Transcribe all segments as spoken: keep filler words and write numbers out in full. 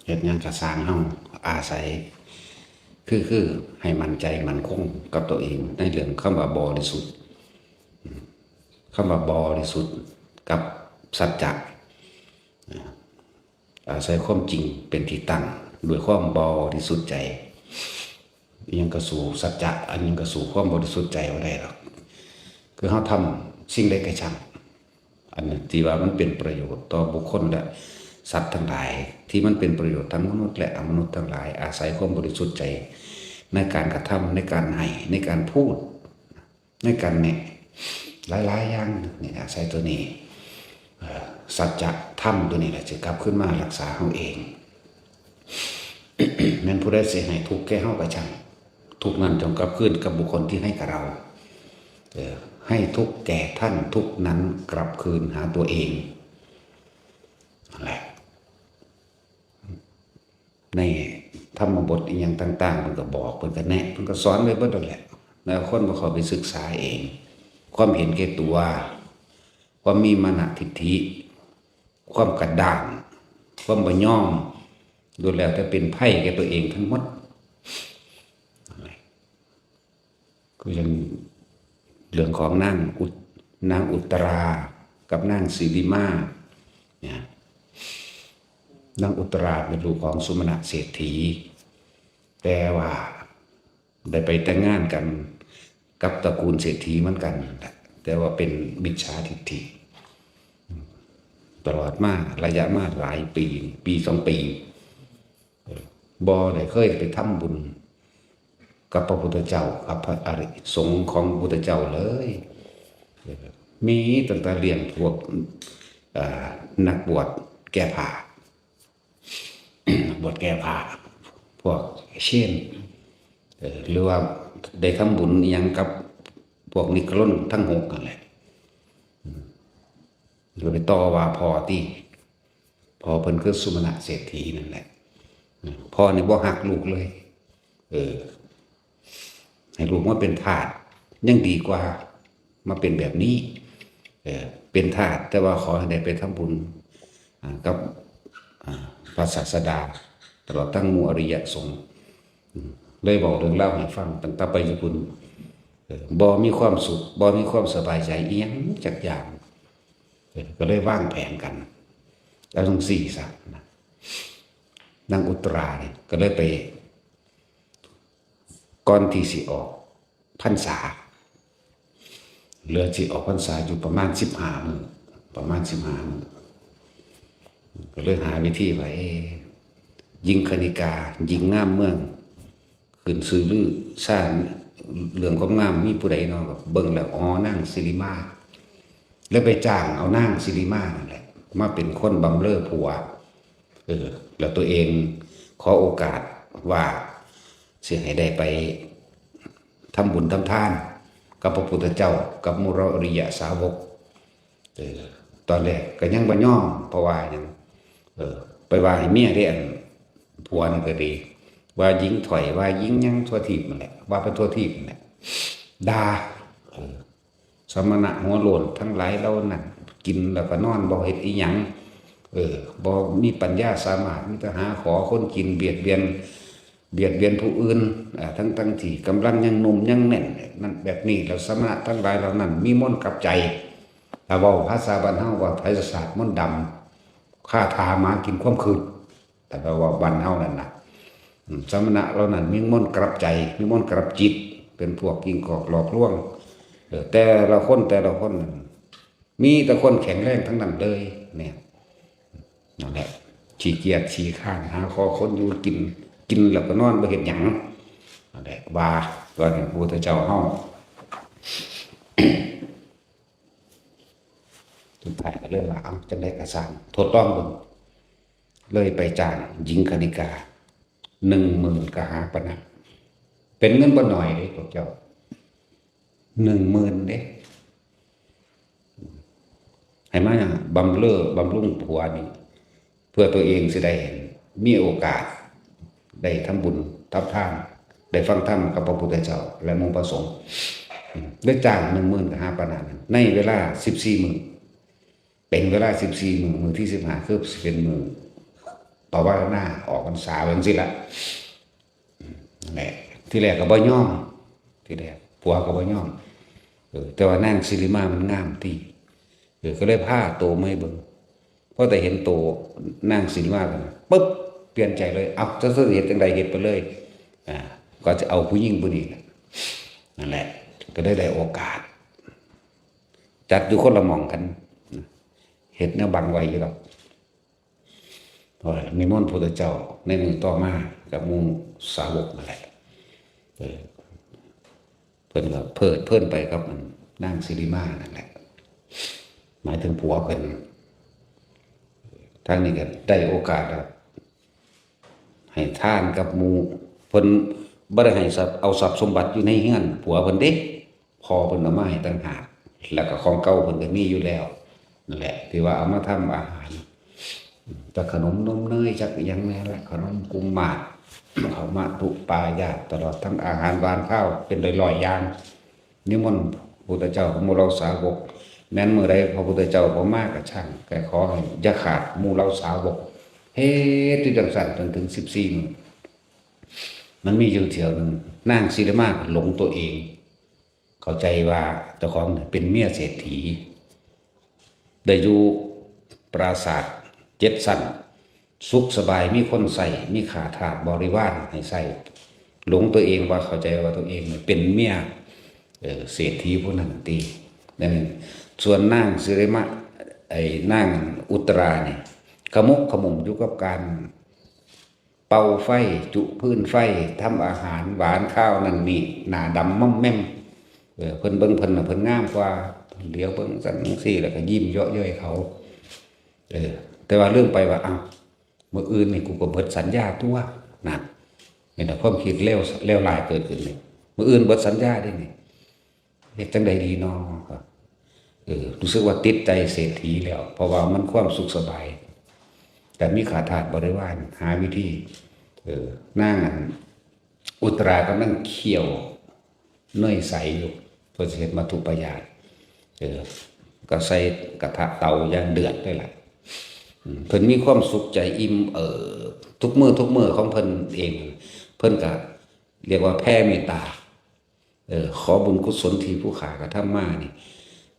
เฮ็ดหยังก็ซ่างเฮา อาศัย คือ คือให้มั่นใจมั่นคงกับตัวเอง ในเรื่องคำว่าบริสุทธิ์ คำว่าบริสุทธิ์กับสัจจะ อาศัยความจริงเป็นที่ตั้ง ด้วยความบริสุทธิ์ใจ อิหยังก็สู้สัจจะ อันหยังก็สู้ความบริสุทธิ์ใจบ่ได้ดอก คือเฮาทำสิ่งใดก็ช่าง อันนั้นที่ว่ามันเป็นประโยชน์ต่อบุคคลและสัตว์ทั้งหลาย ที่มันเป็นประโยชน์ทั้งมนุษย์และอมนุษย์ทั้งหลาย อาศัยความบริสุทธิ์ใจ ในการกระทำ ในการให้ ในการพูด ในการแนะ หลายๆอย่างนี่ อาศัยตัวนี้ เอ่อ สัจธรรมตัวนี้แหละจะกลับคืนมารักษาเฮาเอง แม่นผู้ใดสิให้ทุกข์แก่เฮาก็ช่าง ทุกข์นั้นจงกลับคืนกับบุคคลที่ให้กับเรา เออ ให้ทุกข์แก่ท่าน ทุกข์นั้นกลับคืนหาตัวเอง นั่นแหละ ในธรรมบทอิหยังต่างๆ เพิ่นก็บอก เพิ่นก็แนะ เพิ่นก็สอนไว้เบิดนั่นแหละ แล้วคนบ่เข้าไปศึกษาเอง ความเห็นแก่ตัว ความมีมานะทิฏฐิ ความกระด้าง ความบ่ยอม ล้วนแล้วแต่เป็นภัยแก่ตัวเองทั้งหมด คืออย่างเรื่องของนางอุต- นางอุตรากับนางสิริมาเนี่ย นางอุตราเป็นลูกของสุมาณะเศรษฐี แต่ว่าได้ไปแต่งงานกันกับตระกูลเศรษฐีเหมือนกันนั่นแหละ แต่ว่าเป็นมิจฉาทิฏฐิ ตลอดมา ระยะมาหลายปี ปีสองปี บ่ได้เคยไปทำบุญกับพระพุทธเจ้า กับพระอริยสงฆ์ของพระพุทธเจ้าเลย มีตั้งแต่เลี้ยงพวก อ่า นักบวชแก้ผ้า นักบวชแก้ผ้า พวกเชน เออ หรือว่าได้ทำบุญอิหยังกับพวกนิกรนทั้งหกนั่นแหละ อืม หรือไปต่อว่าพ่อติ พ่อเพิ่นคือสุมาณะเศรษฐีนั่นแหละ อืม พ่อนี่บ่ฮักลูกเลย เออ ให้ลูกมาเป็นทาสยังดีกว่ามาเป็นแบบนี้ เออ เป็นทาส แต่ว่าขอให้ได้ไปทำบุญ อ่า กับ อ่า พระศาสดา ตลอดทั้งหมู่อริยสงฆ์ อืม เลยเว้าเรื่องราวให้ฟัง ตั้งแต่ไปอยู่พุ้น เออ บ่มีความสุข บ่มีความสบายใจอิหยังจักอย่าง เออ ก็เลยวางแผนกัน เอาจั่งซี้ซะนะ นางอุตราเนี่ยก็เลยไป ก่อนที่สิออกพรรษา เหลือสิออกพรรษาอยู่ประมาณสิบห้ามื้อ ประมาณสิบห้ามื้อ ก็เลยหาวิธีว่า เอ๊ะ หญิงคณิกา หญิงงามเมือง ขึ้นชื่อลือชาญเรื่องความงาม มีผู้ใดเนาะ เบิ่งแล้ว อ๋อ นางสิริมา แล้วไปจ้างเอานางสิริมานั่นแหละ มาเป็นคนบำเรอผัว เออ แล้วตัวเองขอโอกาสว่าสิให้ได้ไปทำบุญทำทานกับพระพุทธเจ้า กับหมู่เราอริยสาวก เออ ตอนแรกก็ยังบ่ยอม เพราะว่าหยัง เออ ไปว่าให้เมียเด้ อันผัวนั่นก็ดี ว่าหญิงถ่อย ว่าหญิงหยังทั่วทีปนั่นแหละ ว่าไปทั่วทีปนั่นแหละ ด่า เออ สมณะหัวโล้นทั้งหลายเหล่านั้น กินแล้วก็นอน บ่เฮ็ดอิหยัง เออ บ่มีปัญญาสามารถ มีแต่หาขอคนกิน เบียดเบียน เบียดเบียนผู้อื่น อ่า ทั้งๆที่กำลังยังหนุ่มยังแน่น นั่นแบบนี้ แล้วสมณะทั้งหลายเหล่านั้นมีมนต์กลับใจ ถ้าเว้าภาษาบ้านเฮาว่าไสยศาสตร์มนต์ดำ คาถาหมากินความคืด แต่ว่าบ้านเฮานั่นน่ะ อืม สมณะเหล่านั้นมีมนต์กลับใจ มีมนต์กลับจิต เป็นพวกขี้คอกหลอกลวง เออ แต่ละคน แต่ละคนนั่น มีแต่คนแข็งแรงทั้งนั้นเลย เนี่ย นั่นแหละ ขี้เกียจขี้คร้าน หาขอคนอยู่กิน กินแล้วก็นอน บ่เฮ็ดหยัง นั่นแหละ ว่า ว่าพระพุทธเจ้าเฮา สุดท้ายก็เลยว่า เอ้า จั่งใดก็ซ่าง ทดลองเบิ่ง เลยไปจ้างหญิงคณิกา หนึ่งหมื่นกหาปณะ เป็นเงินบ่น้อยเด้พวกเจ้า หนึ่งหมื่นเด้ ให้มาบำเรอบำรุงผัวนี่ เพื่อตัวเองสิได้มีโอกาส ได้ทำบุญทำทาน ได้ฟังธรรมกับพระพุทธเจ้าและหมู่พระสงฆ์ ได้จ้างหนึ่งหมื่นกหาปณะนั้น ในเวลาสิบสี่มื้อ เป็นเวลาสิบสี่มื้อ มื้อที่สิบห้าคือสิเป็นมื้อ ภาวนาออกพรรษาจั่งซี้ละ นั่นแหละ ทีแรกก็บ่ยอม ทีแรกผัวก็บ่ยอม เออ แต่ว่านางสิริมามันงามติ เออ ก็เลยพาโตมาให้เบิ่ง พอแต่เห็นโตนางสิริมาแล้วนะ ปึ๊บ เปลี่ยนใจเลย เอ้า จะเฮ็ดจั่งใดเฮ็ดไปเลย อ่า ก็จะเอาผู้หญิงผู้นี้แหละ นั่นแหละ ก็ได้ได้โอกาส จัดอยู่คนละหม่องกัน เฮ็ดแนวบังไว้อยู่ดอก ว่านิมนต์พุทธเจ้าในมื้อต่อมากับหมู่สาวกนั่นแหละ เออ เพิ่นก็เพลิดเพลินไปกับนางสิริมานั่นแหละ หมายถึงผัวเพิ่น ทางนี้ก็ได้โอกาสแล้ว ให้ทานกับหมู่ เพิ่นบ่ได้ให้ทรัพย์ เอาทรัพย์สมบัติอยู่ในเฮือนผัวเพิ่นเด้ พ่อเพิ่นเอามาให้ต่างหาก แล้วก็ของเก่าเพิ่นก็มีอยู่แล้ว นั่นแหละ ที่ว่าเอามาทำอาหาร จากขนมนมเนย จากอิหยังแน่ละ ขนมกุมมาก ข้าวมะตุปายาต ตลอดทั้งอาหารหวานคาวเป็นร้อยๆอย่าง นิมนต์พุทธเจ้า หมู่เหล่าสาวก แม้นมื้อใดพระพุทธเจ้าบ่มาก็ช่าง แต่ขอให้อย่าขาดหมู่เหล่าสาวก เฮ็ดอยู่จั่งซั้นจนถึงสิบสี่มื้อ มันมีอยู่เที่ยวหนึ่ง นางสิริมาหลงตัวเอง เข้าใจว่าเจ้าของเป็นเมียเศรษฐี ได้อยู่ปราสาทเจ็ดชั้น สุขสบาย มีคนใช้ มีข้าทาสบริวารให้ใช้ หลงตัวเองว่าเข้าใจว่าตัวเองเป็นเมีย เอ่อ เศรษฐีผู้นั้นติ นั่น ส่วนนางสิริมา ไอ้นางอุตรานี่ ขมุกขมุมอยู่กับการ เป่าไฟ จุพื้นไฟ ทำอาหารหวานคาวนั่นนี่ หน้าดำม่อมแม่ม เออ เพิ่นเบิ่งเพิ่นน่ะ เพิ่นงามกว่า เหลียวเบิ่งซั่นจั่งซี้ แล้วก็ยิ้มเยาะเย้ยเขา เออ แต่ว่าลืมไปว่า อ้าว มื้ออื่นนี่กูก็เบิดสัญญาตั๊ว นั่น นี่นะ ความคิดเลว เลวร้ายเกิดขึ้นนี่ มื้ออื่นเบิดสัญญาเด้นี่ เฮ็ดจั่งใดดีน้อ เออ รู้สึกว่าติดใจเศรษฐีแล้ว เพราะว่ามันความสุขสบาย แต่มีข้าทาสบริวาร หาวิธี เออ นางอันอุตรากำลังเคี่ยวเนยใสอยู่ เพิ่นสิเฮ็ดมัทธุปายาต เออ ก็ใส่กระทะเตาอย่างเดือดเลยล่ะ อืม เพิ่นมีความสุขใจอิ่มเอิบ ทุกมื้อทุกมื้อของเพิ่นเอง เพิ่นก็เรียกว่าแผ่เมตตา เออ ขอบุญกุศลที่ผู้ข้ากระทำมานี่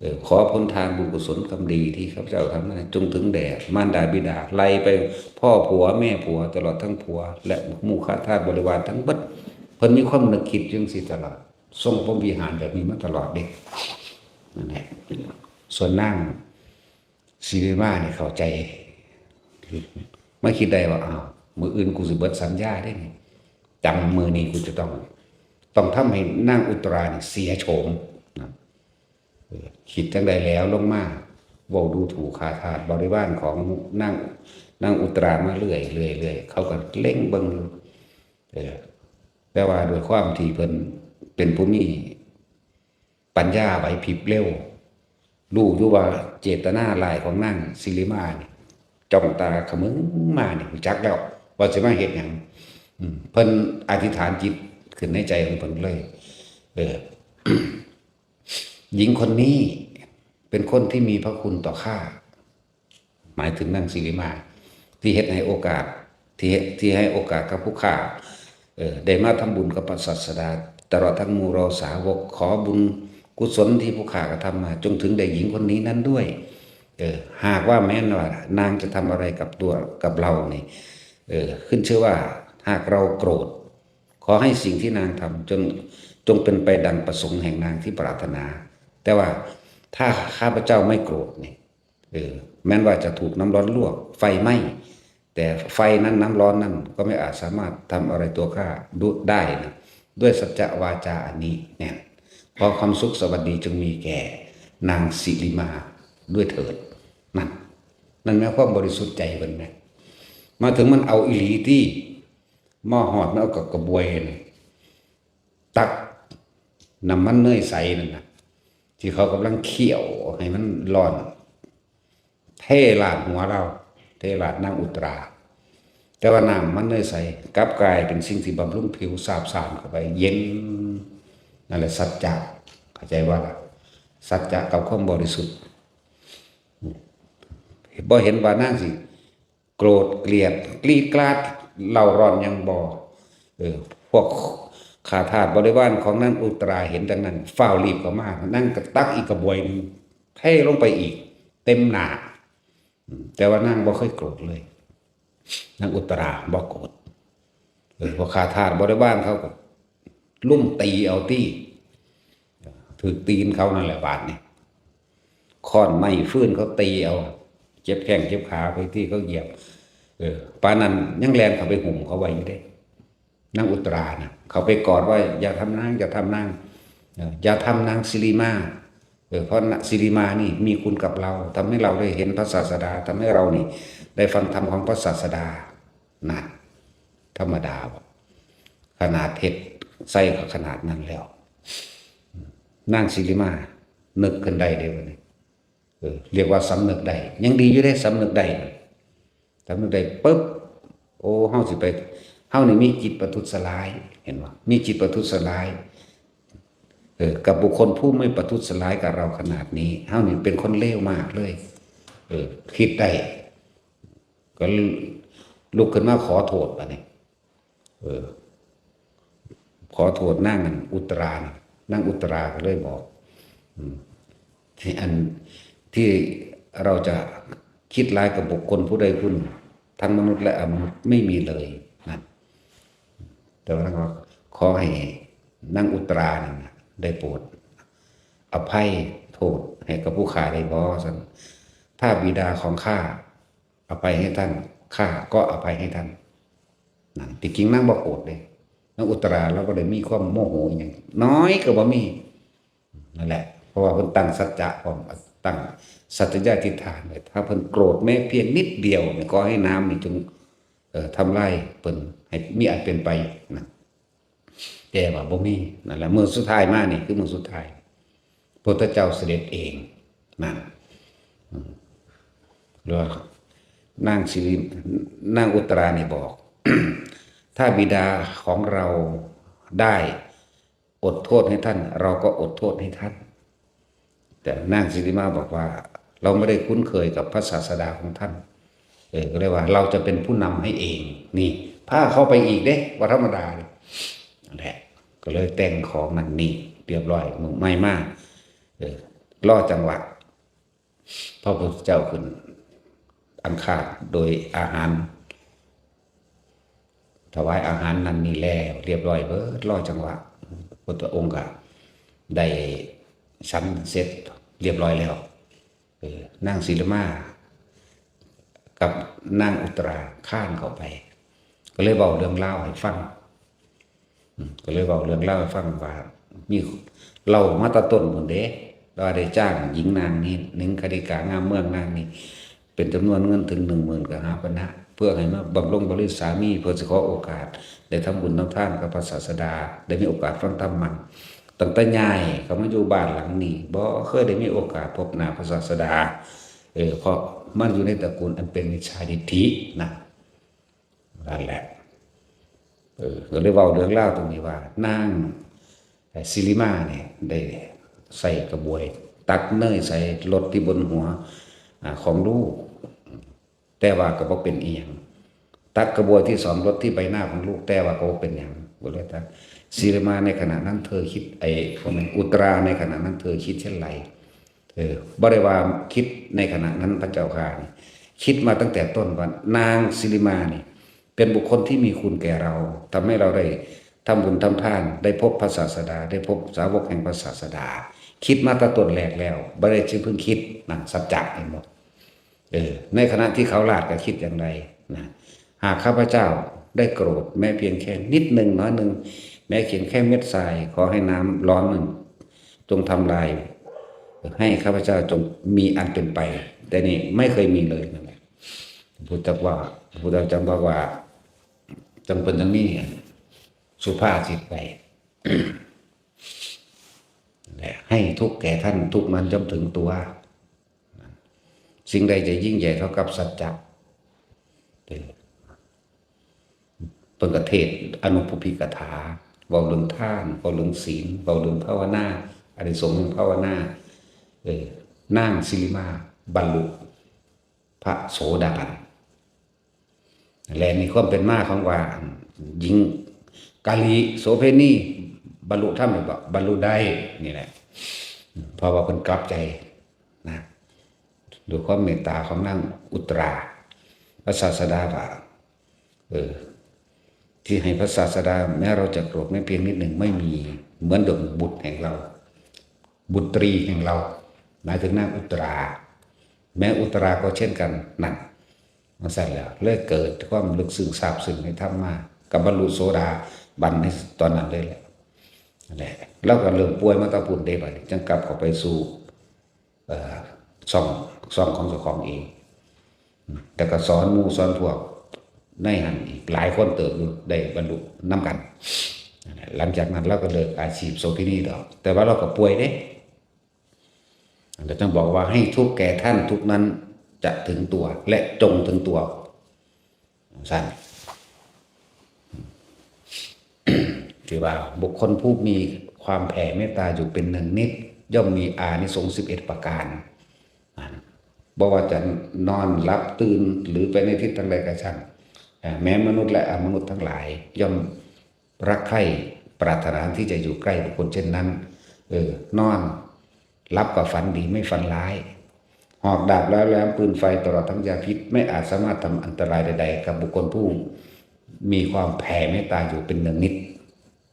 เออ ขอผลทานบุญกุศลกรรมดีที่ข้าพเจ้าทำมา จงถึงแด่มารดาบิดา ไล่ไปพ่อผัวแม่ผัว ตลอดทั้งผัว และหมู่ข้าทาสบริวารทั้งเบิด เพิ่นมีความนึกคิดจั่งซี้ตลอด ทรงพรหมวิหารแบบนี้มาตลอดเด้ นั่นแหละ ส่วนนางสิริมานี่เข้าใจ มาคิดได้ว่า อ้าว มื้ออื่นกูสิเบิดสัญญาเด้นี่ จำมื้อนี้กูจะต้อง ต้องทำให้นางอุตรานี่เสียโฉมนะ เออ คิดจั่งใดแล้วลงมา เว้าดูถูกข้าทาสบริวารของนาง นางอุตรามาเรื่อย เรื่อย เรื่อย เขาก็เล็งเบิ่งอยู่ เออ แต่ว่าด้วยความที่เพิ่นเป็นผู้มีปัญญาไหวพริบเร็ว รู้อยู่ว่าเจตนาร้ายของนางสิริมานี่ จ้องตาเขมึงมานี่ รู้จักแล้ว ว่าสิมาเฮ็ดหยัง อืม เพิ่นอธิษฐานจิตขึ้นในใจของเพิ่นเลย เออ หญิงคนนี้เป็นคนที่มีพระคุณต่อข้า หมายถึงนางสิริมา ที่เฮ็ดให้โอกาส ที่เฮ็ด ที่ให้โอกาสกับผู้ข้า เอ่อ ได้มาทำบุญกับพระศาสดา ตลอดทั้งหมู่เหล่าสาวก ขอบุญกุศลที่ผู้ข้ากระทำมา จงถึงแด่หญิงคนนี้นั้นด้วย เออ หากว่าแม้นว่านางจะทำอะไรกับตัว กับเรานี่ เออ ขึ้นชื่อว่าหากเราโกรธ ขอให้สิ่งที่นางทำจง จงเป็นไปดังประสงค์แห่งนางที่ปรารถนา แต่ว่าถ้าข้าพเจ้าไม่โกรธนี่ เออ แม้นว่าจะถูกน้ำร้อนลวก ไฟไหม้ แต่ไฟนั้นน้ำร้อนนั้นก็ไม่อาจสามารถทำอะไรตัวข้าดุได้นะ ด้วยสัจจะวาจาอันนี้เนี่ย ขอความสุขสวัสดีจงมีแก่นางสิริมาด้วยเถิด นั่น นั่นแม่นความบริสุทธิ์ใจเพิ่นแม่น มาถึงมันเอาอีหลีติ มาฮอดมันเอากับกระบวยนี่ ตักน้ำมันเนยใสนั่นน่ะ ที่เขากำลังเคี่ยวให้มันร้อน เทราดหัวลาว เทราดนางอุตรา แต่ว่าน้ำมันเนยใสกลับกลายเป็นสิ่งที่บำรุงผิว สาบซ่านเข้าไป เย็น นั่นแหละสัจจะ เข้าใจบ่ล่ะ สัจจะกับความบริสุทธิ์ บ่เห็นว่านางสิ โกรธเกลียดกรีดกราดเร่าร้อนหยังบ่ เออ พวกข้าทาสบริวารของนางอุตราเห็นดังนั้น ฟ้าวรีบเข้ามา นางก็ตักอีกกระบวยหนึ่ง เทลงไปอีก เต็มหน้า อืม แต่ว่านางบ่เคยโกรธเลย นางอุตราบ่โกรธ เออ พวกข้าทาสบริวารเขาก็ลุมตีเอาตี้ ถืกตีนเขานั่นแหละบาดนี่ ค้อนไม้ฟืนเขาตีเอา เจ็บแข้งเจ็บขาไปตี้เขาเหยียบ เออ ปานนั้นยังแล่นเข้าไปหุ้มเขาไว้อยู่เด้ นางอุตรานะ เขาไปกอดว่า "อย่าทำนาง อย่าทำนาง เออ อย่าทำนางสิริมา เออ เพราะนางสิริมานี่มีคุณกับเรา ทำให้เราได้เห็นพระศาสดา ทำให้เรานี่ได้ฟังธรรมของพระศาสดา" นั่น ธรรมดาบ่ ขนาดเฮ็ดใส่ก็ขนาดนั้นแล้ว นางสิริมานึกขึ้นได้เด้บัดนี้ เออ เรียกว่าสำนึกได้ ยังดีอยู่เด้ สำนึกได้ สำนึกได้ปุ๊บ โอ้ เฮาสิไป เฮานี่มีจิตประทุษร้าย เห็นบ่ มีจิตประทุษร้าย เออ กับบุคคลผู้ไม่ประทุษร้ายกับเราขนาดนี้ เฮานี่เป็นคนเลวมากเลย เออ คิดได้ ก็ลุกขึ้นมาขอโทษบัดนี้ เออ ขอโทษนางอันอุตรานะ นางอุตราก็เลยบอก อืม ที่อัน ที่เราจะคิดร้ายกับบุคคลผู้ใดผู้หนึ่ง ทั้งมนุษย์และอมนุษย์ไม่มีเลยนั่น แต่ว่านางว่า ขอให้นางอุตรานั่นน่ะได้โปรดอภัยโทษให้กับผู้ข้าได้บ่ ซั่น ถ้าบิดาของข้าอภัยให้ท่าน ข้าก็อภัยให้ท่าน นั่น ที่จริงนางบ่โกรธเด้ นางอุตราลาวบ่ได้มีความโมโหอิหยัง น้อยก็บ่มี นั่นแหละ เพราะว่าเพิ่นตั้งสัจจะพร้อม ตั้งสัตยาธิษฐานไว้ ถ้าเพิ่นโกรธแม้เพียงนิดเดียวเนี่ย ขอให้น้ำนี่จง เอ่อ ทำลายเพิ่นให้มีอันเป็นไปนะ แต่ว่าบ่มี นั่นแหละ มื้อสุดท้ายมานี่คือมื้อสุดท้าย พระพุทธเจ้าเสด็จเอง นั่น อืม แล้วนางสิริ นางอุตรานี่บอก ถ้าบิดาของเราได้อดโทษให้ท่าน เราก็อดโทษให้ท่าน แต่นางสิริมาบอกว่า เราไม่ได้คุ้นเคยกับพระศาสดาของท่าน เออ ก็เลยว่าเราจะเป็นผู้นำให้เอง นี่ พาเขาไปอีกเด้ บ่ธรรมดาเด้ นั่นแหละ ก็เลยแต่งของนั่นนี่เรียบร้อย มื้อใหม่มา เออ รอจังหวะ พระพุทธเจ้าขึ้นอังคารโดยอาหาร ถวายอาหารนั่นนี่แล้วเรียบร้อยเบิด รอจังหวะ พุทธองค์ก็ได้ฉันเสร็จเรียบร้อยแล้ว เออ นางสิริมากับนางอุตราคลานเข้าไป ก็เลยเว้าเรื่องราวให้ฟัง อืม ก็เลยเว้าเรื่องราวให้ฟังว่า มีเล่ามาแต่ต้นพุ้นเด้ ว่าได้จ้างหญิงนางนี้ หนิงคณิกางามเมืองนางนี้ เป็นจำนวนเงินถึงหนึ่งหมื่นกหาปณะ เพื่อให้มาบำรุงบริสามี เพื่อสิขอโอกาสได้ทำบุญทำทานกับพระศาสดา ได้มีโอกาสฟังธรรมะ ตั้งแต่ย้ายเข้ามาอยู่บ้านหลังนี้ บ่เคยได้มีโอกาสพบหน้าพระศาสดา เออ เพราะมันอยู่ในตระกูลอันเป็นมิจฉาทิฏฐินะ นั่นแหละ เออ ก็เลยเว้าเรื่องราวตรงนี้ว่า นาง เอ่อ สิริมาเนี่ยได้ใส่กระบวย ตักเนยใส่หยดที่บนหัว อ่า ของลูก แต่ว่าก็บ่เป็นอิหยัง ตักกระบวยที่สองหยดที่ใบหน้าของลูก แต่ว่าก็บ่เป็นหยัง ก็เลยตัก สิริมาในขณะนั้นเธอคิด ไอ้ บ่แม่น อุตราในขณะนั้นเธอคิดเช่นไร เออ บ่ได้ว่าคิดในขณะนั้นพระเจ้าข้านี่ คิดมาตั้งแต่ต้นว่านางสิริมานี่ เป็นบุคคลที่มีคุณแก่เรา ทำให้เราได้ทำบุญทำทาน ได้พบพระศาสดา ได้พบสาวกแห่งพระศาสดา คิดมาตั้งแต่ต้นแรกแล้ว บ่ได้เพิ่งคิด นั่นสัจจะ เห็นบ่ เออ ในขณะที่เขาลาดก็คิดอย่างไรนะ หากข้าพเจ้าได้โกรธแม้เพียงแค่นิดหนึ่งน้อยหนึ่ง แม้เพียงแค่เม็ดทราย ขอให้น้ำร้อนหนึ่งจงทำลาย ให้ข้าพเจ้าจงมีอันเป็นไป แต่นี่ไม่เคยมีเลยนั่นแหละ พุทธเจ้าว่า พุทธเจ้าบอกว่า จงเป็นอย่างนี้ สุภาษิตไป และให้ทุกข์แก่ท่าน ทุกข์นั้นย่อมถึงตัว สิ่งใดจะยิ่งใหญ่เท่ากับสัจจะ เออ เพิ่นก็เทศน์อนุปปิกถา เว้าเรื่องทาน เว้าเรื่องศีล เว้าเรื่องภาวนา อานิสงส์ของภาวนา เออ นางสิริมาบรรลุพระโสดาบัน และนี่ความเป็นมาของว่า หญิงกาลีโสเภณี บรรลุธรรมหรือบ่บรรลุได้ นี่แหละ เพราะว่าเพิ่นกลับใจนะ ด้วยความเมตตาของนางอุตรา พระศาสดาว่า เออ ที่ให้พระศาสดา แม้เราจะโกรธแม้เพียงนิดหนึ่งไม่มี เหมือนดังบุตรแห่งเรา บุตรีแห่งเรา หมายถึงนางอุตรา แม้อุตราก็เช่นกัน นั่น มาสั่นแล้ว เลยเกิดความลึกซึ้งซาบซึ้งในธรรมมา กับบรรลุโสดาบันในตอนนั้นเลยแหละ นั่นแหละ เราก็เริ่มป่วยมาแตะพุ้นเด้ บัดนี้จังกลับเข้าไปสู่ เอ่อ ช่อง ช่องของเจ้าของเอง แต่ก็สอนหมู่สอนพวกในหั่นอีกหลายคนเติบอยู่ ได้บรรลุนำกัน หลังจากนั้นเราก็เลิกอาชีพโสเภณีดอก แต่ว่าเราก็ป่วยเด้ แล้วจังบอกว่า ให้ทุกข์แก่ท่านทุกข์นั้นจะถึงตัว และจงถึงตัว ซั่น ที่ว่าบุคคลผู้มีความแผ่เมตตาอยู่เป็นเนืองนิด ย่อมมีอานิสงส์สิบเอ็ดประการ บ่ว่าจะนอนหลับตื่นหรือไปในทิศทางใดก็ช่าง เอ่อ แม้มนุษย์และอมนุษย์ทั้งหลาย ย่อมรักใคร่ปรารถนาที่จะอยู่ใกล้บุคคลเช่นนั้น เออ นอนหลับก็ฝันดีไม่ฝันร้าย หอกดาบร้ายแหลมปืนไฟตลอดทั้งยาพิษ ไม่อาจสามารถทำอันตรายใดๆ กับบุคคลผู้มีความแผ่เมตตาอยู่เป็นเนืองนิด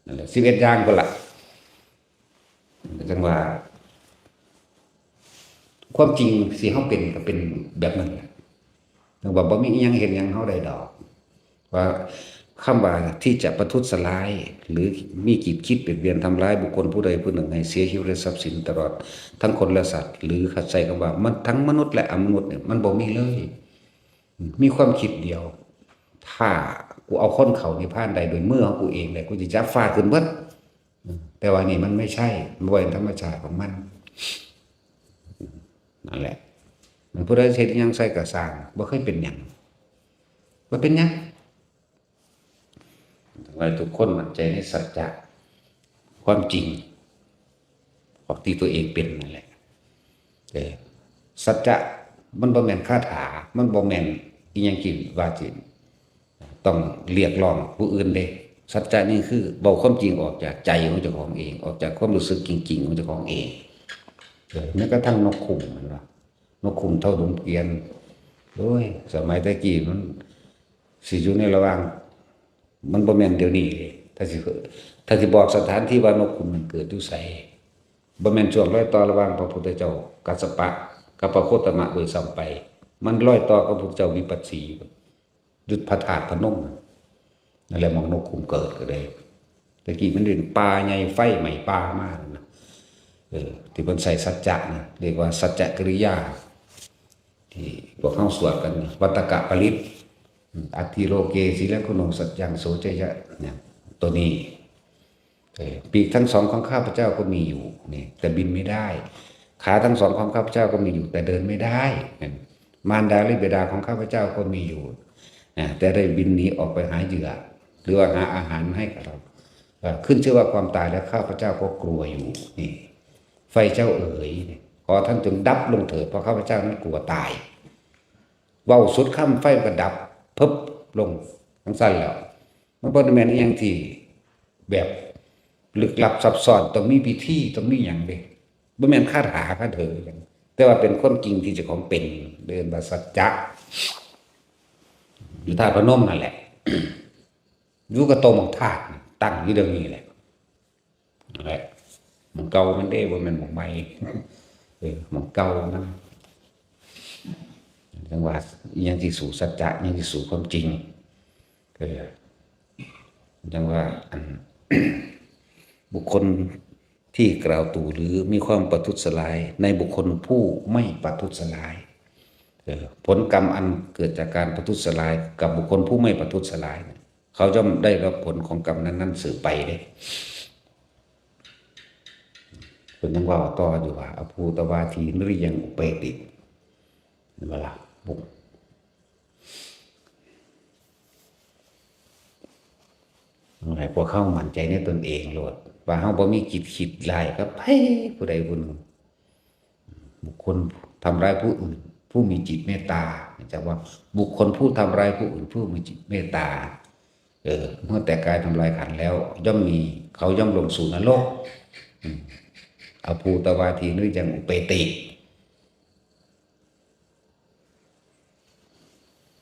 นั่นแหละ สิบเอ็ดอย่างพุ้นละ จังว่า ความจริงสิเฮาเป็นก็เป็นแบบนั้นแหละ จังว่าบ่มีอิหยังเฮ็ดหยังเฮาได้ดอก ว่าคำว่าที่จะประทุษร้าย หรือมีจิตคิดเบียดเบียนทำร้ายบุคคลผู้ใดผู้หนึ่งให้เสียชีวิตและทรัพย์สินตลอดทั้งคนและสัตว์ หรือใช้คำว่ามันทั้งมนุษย์และอมนุษย์เนี่ย มันบ่มีเลย มีความคิดเดียว ถ้ากูเอาคนเข้านิพพานได้ด้วยมือของกูเองเนี่ย กูจะจับฟ้าขึ้นเบิด แต่ว่านี่มันไม่ใช่ มันบ่เป็นธรรมชาติของมัน นั่นแหละ มันผู้ใดเฮ็ดหยังใส่ก็ซ่าง บ่เคยเป็นหยัง บ่เป็นหยัง ว่าทุกคนมั่นใจในสัจจะ ความจริง ของที่ตัวเองเป็นนั่นแหละ เออ สัจจะมันบ่แม่นคาถา มันบ่แม่นอิหยังที่ว่าสิต้องเรียกร้องผู้อื่นเด้ สัจจะนี่คือเว้าความจริงออกจากใจของเจ้าของเอง ออกจากความรู้สึกจริงๆของเจ้าของเอง เออ แม้กระทั่งนกคุ้ม แม่นบ่ นกคุ้มเฒ่าดงเกวียน โอ้ย สมัยแต่กี้มันสิอยู่ในระหว่าง มันบ่แม่นเดี๋ยวนี้เด้ ถ้าสิ ถ้าสิบอกสถานที่ว่านกคุ้มมันเกิดอยู่ไส บ่แม่นช่วงรอยต่อระหว่างพระพุทธเจ้ากัสสปะกับพระโคตมะด้วยซ้ำไป มันรอยต่อกับพระพุทธเจ้าวิปัสสี อยู่พระธาตุพนม นั่นแหละหม่องนกคุ้มเกิดก็ได้ แต่กี้มันเป็นป่าใหญ่ ไฟไหม้ป่ามานะ เออ ที่เพิ่นใช้สัจจะนะ เรียกว่าสัจจกิริยา ที่พวกเฮาสวดกันนะ วัตตกปริตร อัตถิโลเก สีลักขโณ สัจจัง โส จยะ เนี่ย ตัวนี้ เออ ปีกทั้งสองของข้าพเจ้าก็มีอยู่ นี่ แต่บินไม่ได้ ขาทั้งสองของข้าพเจ้าก็มีอยู่ แต่เดินไม่ได้ มารดาและบิดาของข้าพเจ้าก็มีอยู่ อ่า แต่ได้บินหนีออกไปหาเหยื่อ หรือว่าหาอาหารให้กับเรา เอ่อ ขึ้นชื่อว่าความตายแล้วข้าพเจ้าก็กลัวอยู่ นี่ ไฟเจ้าเอ๋ย ขอท่านจงดับลงเถิด เพราะข้าพเจ้านั้นกลัวตาย เว้าสุดคำไฟมันก็ดับ พึบลง จั่งซั้นแหล้ว มันบ่ได้แม่นอิหยังที่แบบลึกลับซับซ้อน ต้องมีพิธี ต้องมีหยังเด้ บ่แม่นคาถาคาเถอหยัง แต่ว่าเป็นความจริงที่เจ้าของเป็น เรียกว่าสัจจะ อยู่ธาตุพนมนั่นแหละ อยู่กับโตหม่องธาตุ ตั้งอยู่เดี๋ยวนี้แหละ นั่นแหละ หม่องเก่ามันเด้ บ่แม่นหม่องใหม่ เออ หม่องเก่ามัน จั่งว่า อิหยังที่สู้สัจจะ อิหยังที่สู้ความจริง เออ จั่งว่า อัน บุคคลที่กล่าวตู่หรือมีความประทุษร้ายในบุคคลผู้ไม่ประทุษร้าย เออ ผลกรรมอันเกิดจากการประทุษร้ายกับบุคคลผู้ไม่ประทุษร้ายเนี่ย เขาย่อมได้รับผลของกรรมนั้นๆสืบไปเด้ เพิ่นยังเว้าต่ออยู่ว่า อภูตวาทีนริยังอุปเปติ เห็นบ่ล่ะ บุ ให้พวกเฮามั่นใจในตนเองโลด ว่าเฮาบ่มีจิตคิดร้ายกับไผผู้ใดผู้หนึ่ง บุคคลทำร้ายผู้อื่น ผู้มีจิตเมตตา จะว่าบุคคลผู้ทำร้ายผู้อื่นผู้มีจิตเมตตา เออ เมื่อแตกกายทำลายขันธ์แล้ว ย่อมมี เขาย่อมลงสู่นรก อืม อภูตวาทีนริยังอุปเปติ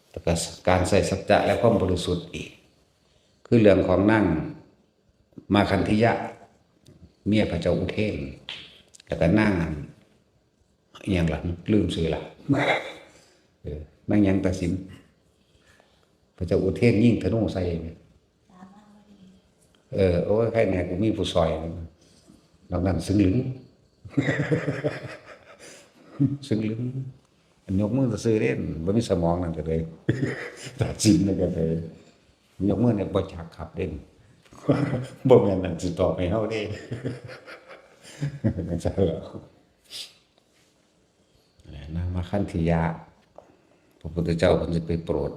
แล้วก็การใส่สัจจะและความบริสุทธิ์อีก คือเรื่องของนางมาคันธิยะ เมียพระเจ้าอุเทน แล้วก็นางอัน อิหยังล่ะ ลืมชื่อละ เออ นางหยังตาสิน พระเจ้าอุเทนยิงธนูใส่เนี่ย เออ โอ้ย ใครแน่กูมีผู้ซอย นอกนั้นซึ่งลึง ซึ่งลึง อันยกมือซื่อๆเด้ บ่มีสมองนั่นก็เลย ตัดสินนั่นก็เลย ยกมือเนี่ยบ่จักครับเด้ บ่แม่นนั่นสิตอบให้เฮาเด้ จังซั่นล่ะ นางมาคันธิยะ พระพุทธเจ้าเพิ่นสิไปโปรด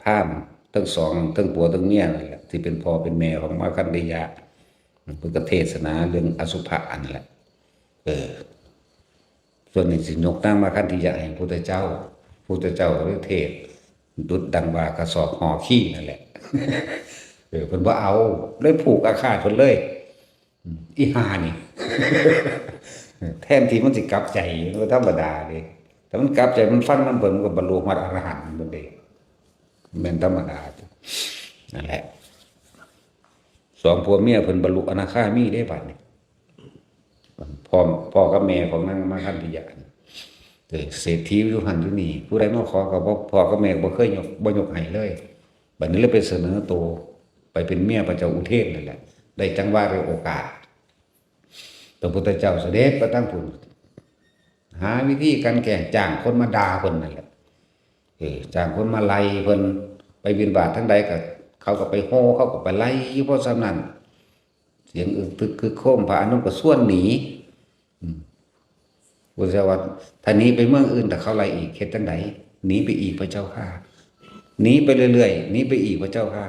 พราหมณ์ทั้งสอง ทั้งผัวทั้งเมียนั่นแหละ ที่เป็นพ่อเป็นแม่ของมาคันธิยะ เพิ่นก็เทศนาเรื่องอสุภะอันแหละ เออ ส่วนนี้สิยกนางมาคันธิยะให้พุทธเจ้า พุทธเจ้าเลยเทศน์ดุจดังว่ากระสอบห่อขี้นั่นแหละ เออ เพิ่นบ่เอา เลยผูกอาฆาตเพิ่นเลย อืม อีห่านี่ แทนที่มันสิกลับใจ มันธรรมดาเด้ ถ้ามันกลับใจ มันฟังนำเพิ่น มันก็บรรลุฮอดอรหันต์เพิ่นเด้ แม่นธรรมดา นั่นแหละ สองผัวเมียเพิ่นบรรลุอนาคามีเด้บัดนี้ พ่อ พ่อกับแม่ของนางมาคันธิยะ เออ เศรษฐีอยู่หั่นอยู่นี่ ผู้ใดมาขอก็บ่ พ่อกับแม่บ่เคยยก บ่ยกให้เลย บัดนี้เลยไปเสนอตัว ไปเป็นเมียพระเจ้าอุเทนนั่นแหละ ได้จังหวะได้โอกาส พระพุทธเจ้าเสด็จไปทางพุ้น หาวิธีกันแกล้ง จ้างคนมาด่าเพิ่นนั่นแหละ เออ จ้างคนมาไล่เพิ่น ไปบิณฑบาตทางใดก็ เขาก็ไปโห่ เขาก็ไปไล่อยู่ เพราะฉะนั้น เสียงอึกทึกครึกโครม พระอานนท์ก็ชวนหนี อืม พุทธเจ้าว่า ถ้าหนีไปเมืองอื่น ถ้าเขาไล่อีก เฮ็ดจั่งใด หนีไปอีกพระเจ้าข้า หนีไปเรื่อยๆ หนีไปอีกพระเจ้าข้า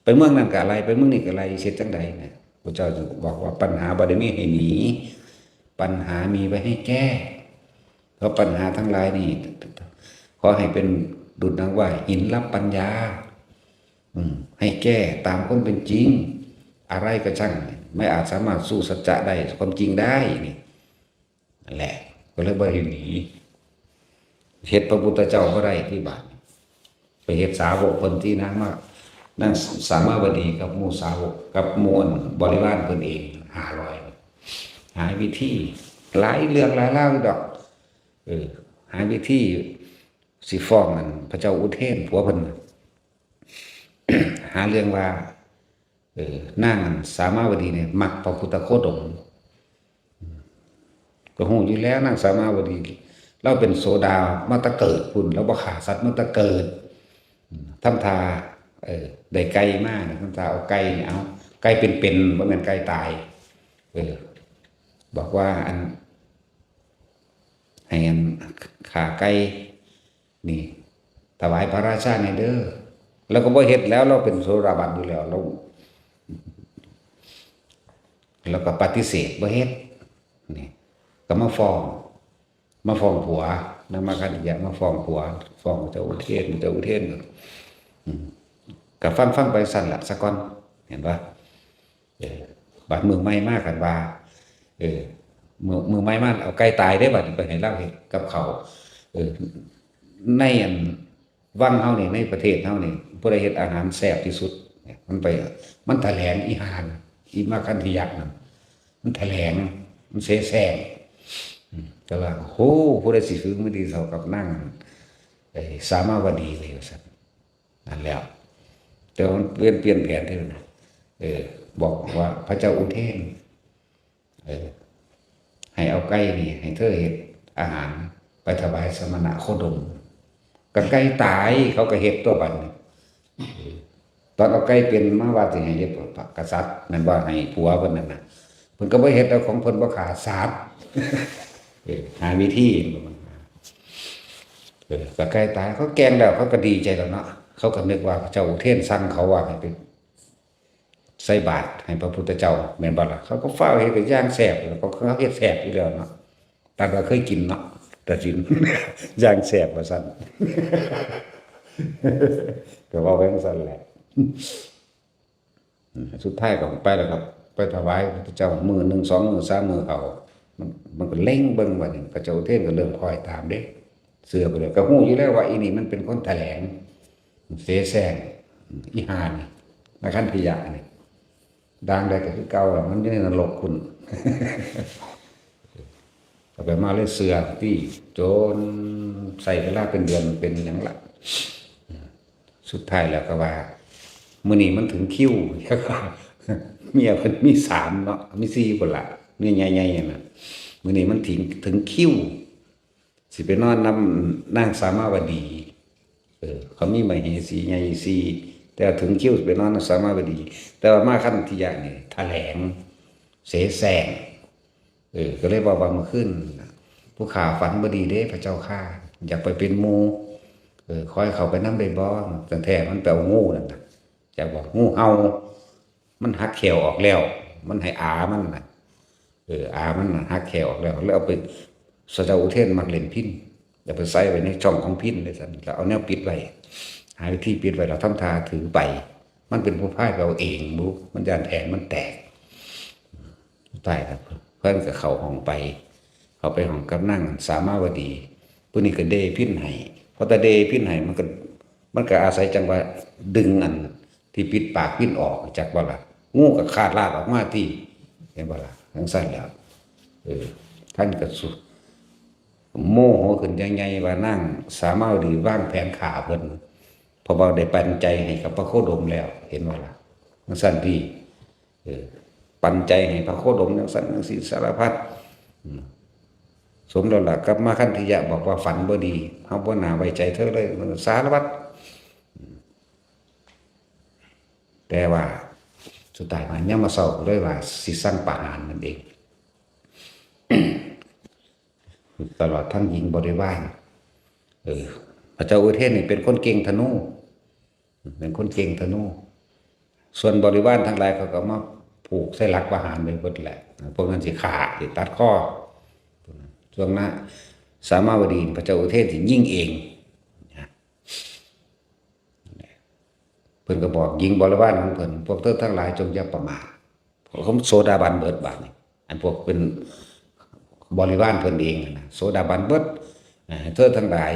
ไปเมืองนั้นก็ไล่ ไปเมืองนี้ก็ไล่ เฮ็ดจั่งใดนะ พระเจ้าบอกว่า ปัญหาบ่ได้มีให้หนี ปัญหามีไว้ให้แก้ เพราะปัญหาทั้งหลายนี่ ขอให้เป็นดุจดังว่าหินรับปัญญา อืม ให้แก้ตามความเป็นจริง อะไรก็ช่าง ไม่อาจสามารถสู้สัจจะได้ ความจริงได้นี่ นั่นแหละ ก็เลยบ่ได้หนี เฮ็ดพระพุทธเจ้าบ่ได้ที่บาด ไปเฮ็ดสาวกเพิ่นที่นางมา นางสามาวดีกับหมู่สาวก กับหมู่บริวารเพิ่นเอง ห้าร้อย หาวิธี หลายเรื่องหลายราวอยู่ดอก เออ หาวิธีสิฟ้องอันพระเจ้าอุเทนผัวเพิ่นน่ะ หาเรื่องว่า เออ นางอันสามาวดีเนี่ยมักพระพุทธโคดม ก็ฮู้อยู่แล้วนางสามาวดี ลาวเป็นโสดามาแต่เกิดพุ้น ลาวบ่ฆ่าสัตว์มาแต่เกิด ทำท่า เออ ได้ไก่มานะ ทำท่าเอาไก่นี่ เอา ไก่เป็นๆ บ่แม่นไก่ตาย เออ บอกว่าอัน ให้อันฆ่าไก่นี่ ถวายพระราชาแหน่เด้อ แล้วก็บ่เฮ็ดแล้ว ลาวเป็นโสดาบันอยู่แล้ว ลาว แล้วก็ปฏิเสธบ่เฮ็ด นี่ ก็มาฟ้อง มาฟ้องผัว นางมาคันธิยะมาฟ้องผัว ฟ้องเจ้าอุเทน เจ้าอุเทน อืม ก็ฟังๆ ไปซั่นล่ะ ซะก่อน เห็นบ่ เออ บัดมื้อใหม่มาคันว่า เออ มื้อ มื้อใหม่มาเอาไก่ตายเด้ บัดนี้ไปให้ลาวเฮ็ดกับข้าว เออ ในอันวังเฮานี่ ในประเทศเฮานี่ ผู้ใดเฮ็ดอาหารแซ่บที่สุดเนี่ย มันไป มันแถลงอีห่า อีมาคันธิยะนั่น มันแถลง มันเสแสร้ง อืม แต่ว่า โห ผู้ใดสิฝึกมือดีเท่ากับนาง ไอ้สามาวดีเลยว่าซั่น นั่นแล้ว แต่ว่ามันเปลี่ยน เปลี่ยนแผนที่นะ เออ บอกว่าพระเจ้าอุเทน เออ ให้เอาไก่นี่ ให้เธอเฮ็ดอาหารไปถวายสมณะโคดม ก็ไก่ตาย เขาก็เฮ็ดตัวบัดนี้ ตอนเอาไก่เป็นมาว่าสิให้เฮ็ดพระกษัตริย์ แม่นบ่ ให้ผัวเพิ่นนั่นน่ะ เพิ่นก็บ่เฮ็ด เอาของเพิ่นบ่ฆ่าสัตว์ เออ หาวิธี เออ ก็ไก่ตาย เขาแกล้งแล้ว เขาก็ดีใจแล้วเนาะ เขาก็นึกว่าพระเจ้าอุเทนสั่งเขาว่าให้ไปใส่บาตรให้พระพุทธเจ้า แม่นบ่ล่ะ เขาก็ฟ้าวเฮ็ดก็อย่างแซ่บ แล้วก็เขาเฮ็ดแซ่บอยู่แล้วเนาะ ตามก็เคยกินเนาะ ตัดสิน อย่างแสบว่าซั่น ก็เว้าไปจั่งซั่นแหละ อืม สุดท้ายก็ไปแล้วครับ ไปถวายพระพุทธเจ้ามื้อหนึ่ง สองมื้อ สามมื้อเขา มัน มันก็เล็งเบิ่งบัดนี้ พระเจ้าอุเทนก็เริ่มคอยตามเด้ เชื่อไปเลย ก็ฮู้อยู่แล้วว่าอีนี่มันเป็นคนแถลง เสแสร้ง อีห่านี่ มาคันธยะนี่ ดังใดก็คือเก่าล่ะ มันอยู่ในนรกคุณ เอาไปมาเลยเชื่อที่ จนใช้เวลาเป็นเดือนเป็นหยังล่ะ สุดท้ายแล้วก็ว่า มื้อนี้มันถึงคิว เมียเพิ่นมีสามเนาะ มีสี่พุ้นล่ะ เมียใหญ่ๆนั่นน่ะ มื้อนี้มันถึง ถึงคิว สิไปนอนนำนางสามาวดี เออ เขามีมเหสีใหญ่สี่ แต่ถึงคิวสิไปนอนนำสามาวดี แต่ว่ามาคันธยะนี่แถลง เสแสร้ง เออ ก็เลยบอกว่าเมื่อคืนน่ะ ผู้ข้าฝันบ่ดีเด้พระเจ้าข้า อยากไปเป็นหมู่ เออ ขอให้เข้าไปนำได้บ่ ตั้งแต่มันไปเอางูนั่นน่ะ จักบอก งูเห่า มันหักแข้วออกแล้ว มันให้อามันน่ะ เออ อามันน่ะหักแข้วออกแล้ว แล้วเอาไป พระเจ้าอุเทนมักเล่นพิณ แล้วไปใส่ไว้ในช่องของพิณเลยซั่น แล้วเอาแนวปิดไว้ หาวิธีปิดไว้ แล้วทำท่าถือไป มันเป็นผู้พายไปเอาเองบุ มันย้านแผนมันแตก ตายแล้ว เพิ่นก็เข้าห้องไป เข้าไปห้องกับนางสามาวดี ผู้นี้ก็เดพิณให้ พอตาเดพิณให้ มันก็ มันก็อาศัยจังหวะดึงอันที่ปิดปากพิณออก จักบ่ล่ะ งูก็คาดลาดออกมาติ เห็นบ่ล่ะ จั่งซั่นแหล้ว เออ ท่านก็สุ โมโหขึ้นใหญ่ๆว่านางสามาวดีวางแผนฆ่าเพิ่น เพราะว่าได้ปันใจให้กับพระโคดมแล้ว เห็นบ่ล่ะ จั่งซั่นติ เออ ปันใจให้พระโคดมจั่งซั่นจั่งซี้สารพัด อืม สมแล้วล่ะ กับมาคันธยะบอกว่าฝันบ่ดี เฮาบ่น่าไว้ใจเธอเลย สารพัด อืม แต่ว่าสุดท้ายมายามมื้อเช้าก็เลยว่าสิสั่งประหารนั่นเอง ตลอดทั้งหญิงบริวาร เออ พระเจ้าอุเทนนี่เป็นคนเก่งธนู เป็นคนเก่งธนู ส่วนบริวารทั้งหลายเขาก็มาผูกใส่หลักประหารไปเบิดแหละ พวกนั้นสิฆ่า สิตัดคอ ช่วงนั้นสามาวดี พระเจ้าอุเทนสิยิงเอง เพิ่นก็บอกหญิงบริวารของเพิ่น พวกเธอทั้งหลายจงอย่าประมาท เพราะเขาโสดาบันเบิดบาดนี้ อันพวกเป็นบริวารเพิ่นเองนะ โสดาบันเบิด อ่า เธอทั้งหลาย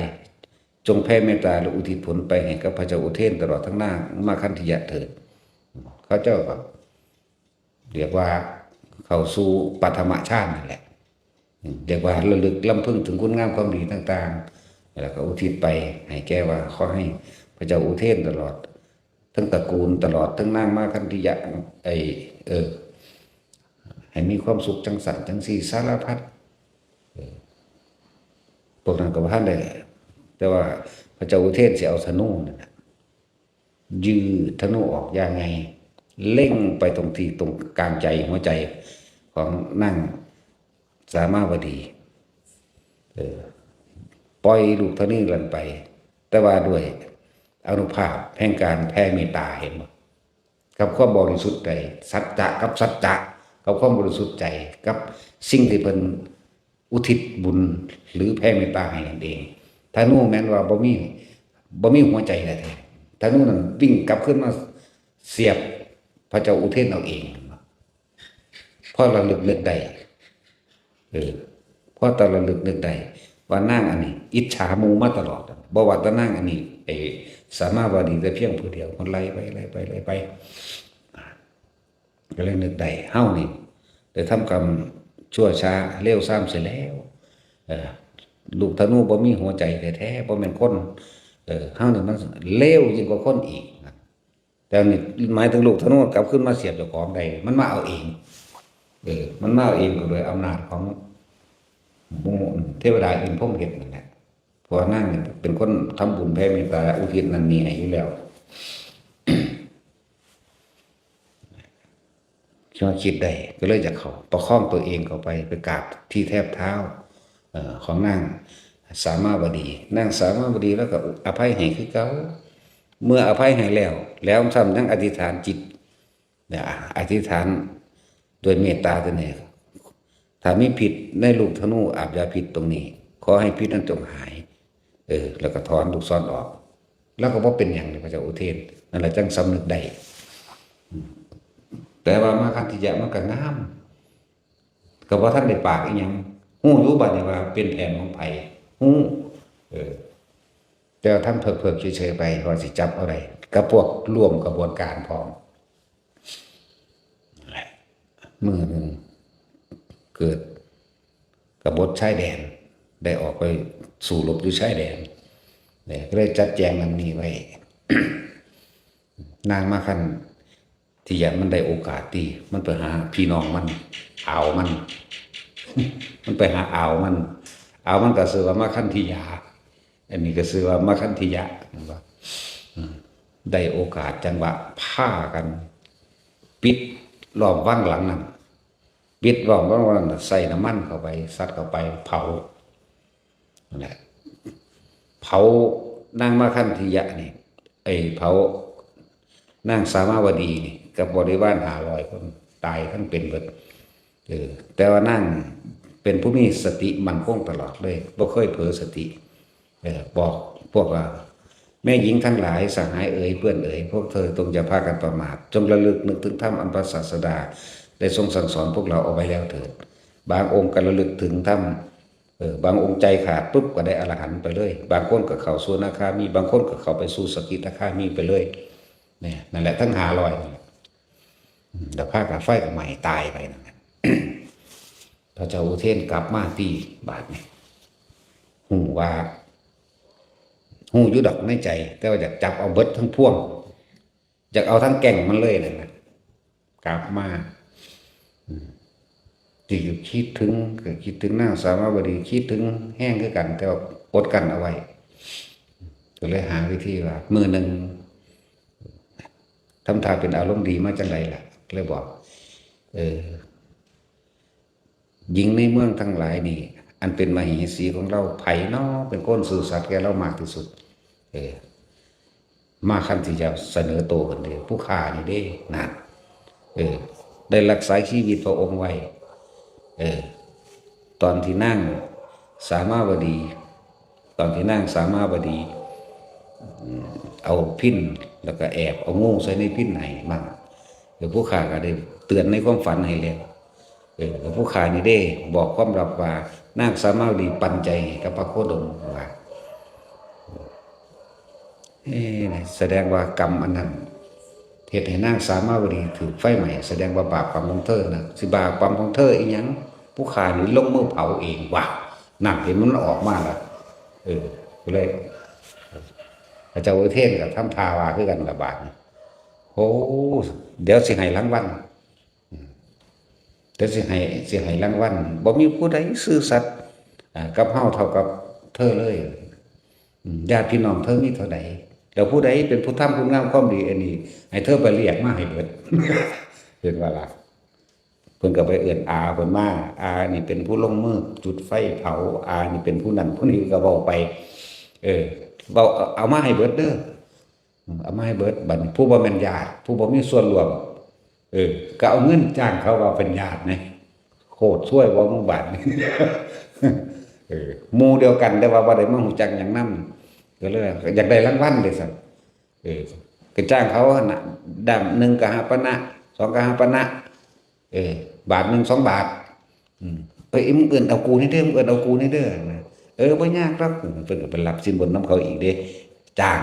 จงแผ่เมตตาและอุทิศผลไปให้กับพระเจ้าอุเทนตลอดทั้งนางมาคันธยะเถิด เขาเจ้าก็ เรียกว่าเข้าสู่ปฐมฌานนั่นแหละ เรียกว่าระลึกรำพึงถึงคุณงามความดีต่างๆ แล้วก็อุทิศไปให้แก่ว่าขอให้พระเจ้าอุเทนตลอด ทั้งตระกูลตลอด ทั้งนางมาคันธยะ ไอ้ เออ ให้มีความสุขจั่งซั่นจั่งซี้สารพัด เออ พวกนั้นก็บ่ทันได้ แต่ว่าพระเจ้าอุเทนสิเอาธนูนั่นน่ะ ยื่นธนูออกอย่างไง เล็งไปตรงที่ตรงกลางใจหัวใจของนางสามาวดี เออ ปล่อยลูกธนูนั้นไป แต่ว่าด้วยอานุภาพแห่งการแผ่เมตตา เห็นบ่ กับความบริสุทธิ์ใจ สัจจะกับสัจจะ กับความบริสุทธิ์ใจ กับสิ่งที่เพิ่นอุทิศบุญหรือแผ่เมตตาให้นั่นเอง ธนูแม้นว่าบ่มี บ่มีหัวใจแท้ๆ ธนูนั้นวิ่งกลับคืนมาเสียบพระเจ้าอุเทนเอาเอง พอระลึกนึกได้ เออ พอตอนระลึกนึกได้ ว่านางอันนี้ อิจฉาหมู่มาตลอด บ่ว่าแต่นางอันนี้ ไอ้สามาวดีแต่เพียงผู้เดียว มันไล่ไป ไล่ไป ไล่ไป ก็เลยนึกได้ เฮานี่ได้ทำกรรมชั่วช้าเลวทรามเสียแล้ว เออ ลูกธนูบ่มีหัวใจแท้ๆ บ่แม่นคน เออ เฮานี่มันเลวยิ่งกว่าคนอีกนะ แต่นี่หมายถึงลูกธนูกลับคืนมาเสียบเจ้าของได้ มันมาเอาเอง เออ มันมาเอาเองก็โดยอำนาจของหมู่เทวดาอินทร์พรหมเฮ็ดนั่นแหละ เพราะว่านางนี่เป็นคนทำบุญแผ่เมตตาอุทิศนั่นนี่ให้อยู่แล้ว ก็คิดได้ ก็เลยอยากเข้าประคองตัวเองเข้าไป ไปกราบที่แทบเท้า เอ่อ ของนางสามาวดี นางสามาวดีแล้วก็อภัยให้คือเก่า เมื่ออภัยให้แล้ว แล้วซ้ำยังอธิษฐานจิต เนี่ย อธิษฐานด้วยเมตตาตัวนี้ ถ้ามีพิษในลูกธนูอาบยาพิษตรงนี้ ขอให้พิษนั้นจงหาย เออ แล้วก็ถอนลูกศรออก แล้วก็บ่เป็นหยังเลย พระเจ้าอุเทน นั่นแหละจังสำนึกได้ แต่ว่ามาคันธิยะมันก็งาม ก็บ่ทันได้ปากอีหยัง ฮู้อยู่บัดนี้ว่าเป็นแผนของไผ ฮู้ เออ แต่ว่าทำเผิกๆเฉยๆไป ว่าสิจับเอาได้ กับพวกร่วมกระบวนการพร้อม มื้อหนึ่ง เกิดกบฏชายแดน ได้ออกไปสู้รบอยู่ชายแดน เนี่ย ก็เลยจัดแจงนำนี้ไว้ นางมาคันธิยะมันได้โอกาสดี มันไปหาพี่น้องมัน อาวมัน มันไปหาอาวมัน อาวมันก็ชื่อว่ามาคันธิยา อันนี้ก็ชื่อว่ามาคันธิยะ เห็นบ่ อืม ได้โอกาสจังหวะพากัน ปิดล้อมวังหลังนั้น ปิดล้อมวังหลังนั้น ใส่น้ำมันเข้าไป สัตว์เข้าไป เผา นั่นแหละ เผานางมาคันธิยะนี่ ไอ้เผานางสามาวดีนี่ กับบริวารห้าร้อยคน ตายทั้งเป็นเบิด เออ แต่ว่านางเป็นผู้มีสติมั่นคงตลอดเลย บ่เคยเผลอสติ เออ บอกพวกว่า แม่หญิงทั้งหลาย สหายเอ๋ย เพื่อนเอ๋ย พวกเธอจงอย่าพากันประมาท จงระลึกนึกถึงธรรมอันพระศาสดาได้ทรงสั่งสอนพวกเราเอาไว้แล้วเถิด บางองค์ก็ระลึกถึงธรรม เออ บางองค์ใจขาดปุ๊บก็ได้อรหันต์ไปเลย บางคนก็เข้าสู่อนาคามี บางคนก็เข้าไปสู่สกิทาคามีไปเลย เนี่ย นั่นแหละทั้งห้าร้อยนี่แหละ อืม แล้วพากันไฟก็ไหม้ตายไปนั่นแหละ พระเจ้าอุเทนกลับมาที่บาดนี่ ฮู้ว่า ฮู้อยู่ดอกในใจ แต่ว่าอยากจับเอาเบิดทั้งพวง อยากเอาทั้งแก๊งมันเลยนั่นนะ กลับมา อืม ที่คิดถึง ก็คิดถึงนางสามาวดี คิดถึงแฮงคือกัน แต่ว่าอดกลั้นเอาไว้ ก็เลยหาวิธีว่า มื้อหนึ่ง ทำท่าเป็นอารมณ์ดีมาจังใดล่ะ เลยบอก เออ หญิงในเมืองทั้งหลายนี่ อันเป็นมเหสีของเรา ไผน้อเป็นคนซื่อสัตย์แก่เรามากที่สุด เออ มาคันที่จะเสนอตัวกันเลย ผู้ข้านี่เด้ นั่น เออ ได้รักษาชีวิตพระองค์ไว้ เออ ตอนที่นางสามาวดี ตอนที่นางสามาวดี อืม เอาพิณ แล้วก็แอบเอางูใส่ในพิณให้มัน เออ ผู้ข้าก็ได้เตือนในความฝันให้แล้ว เออ แล้วผู้ข้านี่เด้ บอกความลับว่า นางสามาวดีปันใจให้กับพระโคดมว่า เอ๊ะ แสดงว่ากรรมอันนั้น เฮ็ดให้นางสามาวดีถูกไฟไหม้ แสดงว่าบาปกรรมของเธอนะ สิบาปกรรมของเธออีหยัง ผู้ข้านี่ลงมือเผาเองว่ะ นั่นเห็นมันออกมาแล้ว เออ ก็เลย พระเจ้าอุเทนก็ทำท่าว่าคือกันละบาดนี้ โอ้ เดี๋ยวสิให้รางวัล อืม เดี๋ยวสิให้ สิให้รางวัล บ่มีผู้ใดซื่อสัตย์ อ่า กับเฮาเท่ากับเธอเลย อืม ญาติพี่น้องเธอมีเท่าใด แล้วผู้ใดเป็นผู้ทำคุณงามความดีอันนี้ ให้เธอไปเรียกมาให้เบิด เห็นว่าล่ะ เพิ่นก็ไปเอิ้นอาเพิ่นมา อานี่เป็นผู้ลงมือจุดไฟเผา อานี่เป็นผู้นั้นผู้นี้ก็เว้าไป เออ เว้า เอา เอามาให้เบิดเด้อ อืม เอามาให้เบิด บัดนี้ผู้บ่แม่นญาติ ผู้บ่มีส่วนร่วม เออ ก็เอาเงินจ้างเขาว่าเป็นญาตินะ โคตรซวยบ่หมู่บ้านนี่ เออ หมู่เดียวกันแต่ว่าบ่ได้มารู้จักหยังนำ ก็เลยอยากได้รางวัลเด้ซั่น เออ ก็จ้างเขาหั่นน่ะ ด้ามหนึ่งกหาปณะ สองกหาปณะ เออ บาทหนึ่งสองบาท อืม เอ้ย มึงเอิ้นเอากูนี่เด้อ มึงเอิ้นเอากูนี่เด้อ นะ เออ บ่ยากดอก เพิ่นก็ไปรับสินบนนำเขาอีกเด้ จ้าง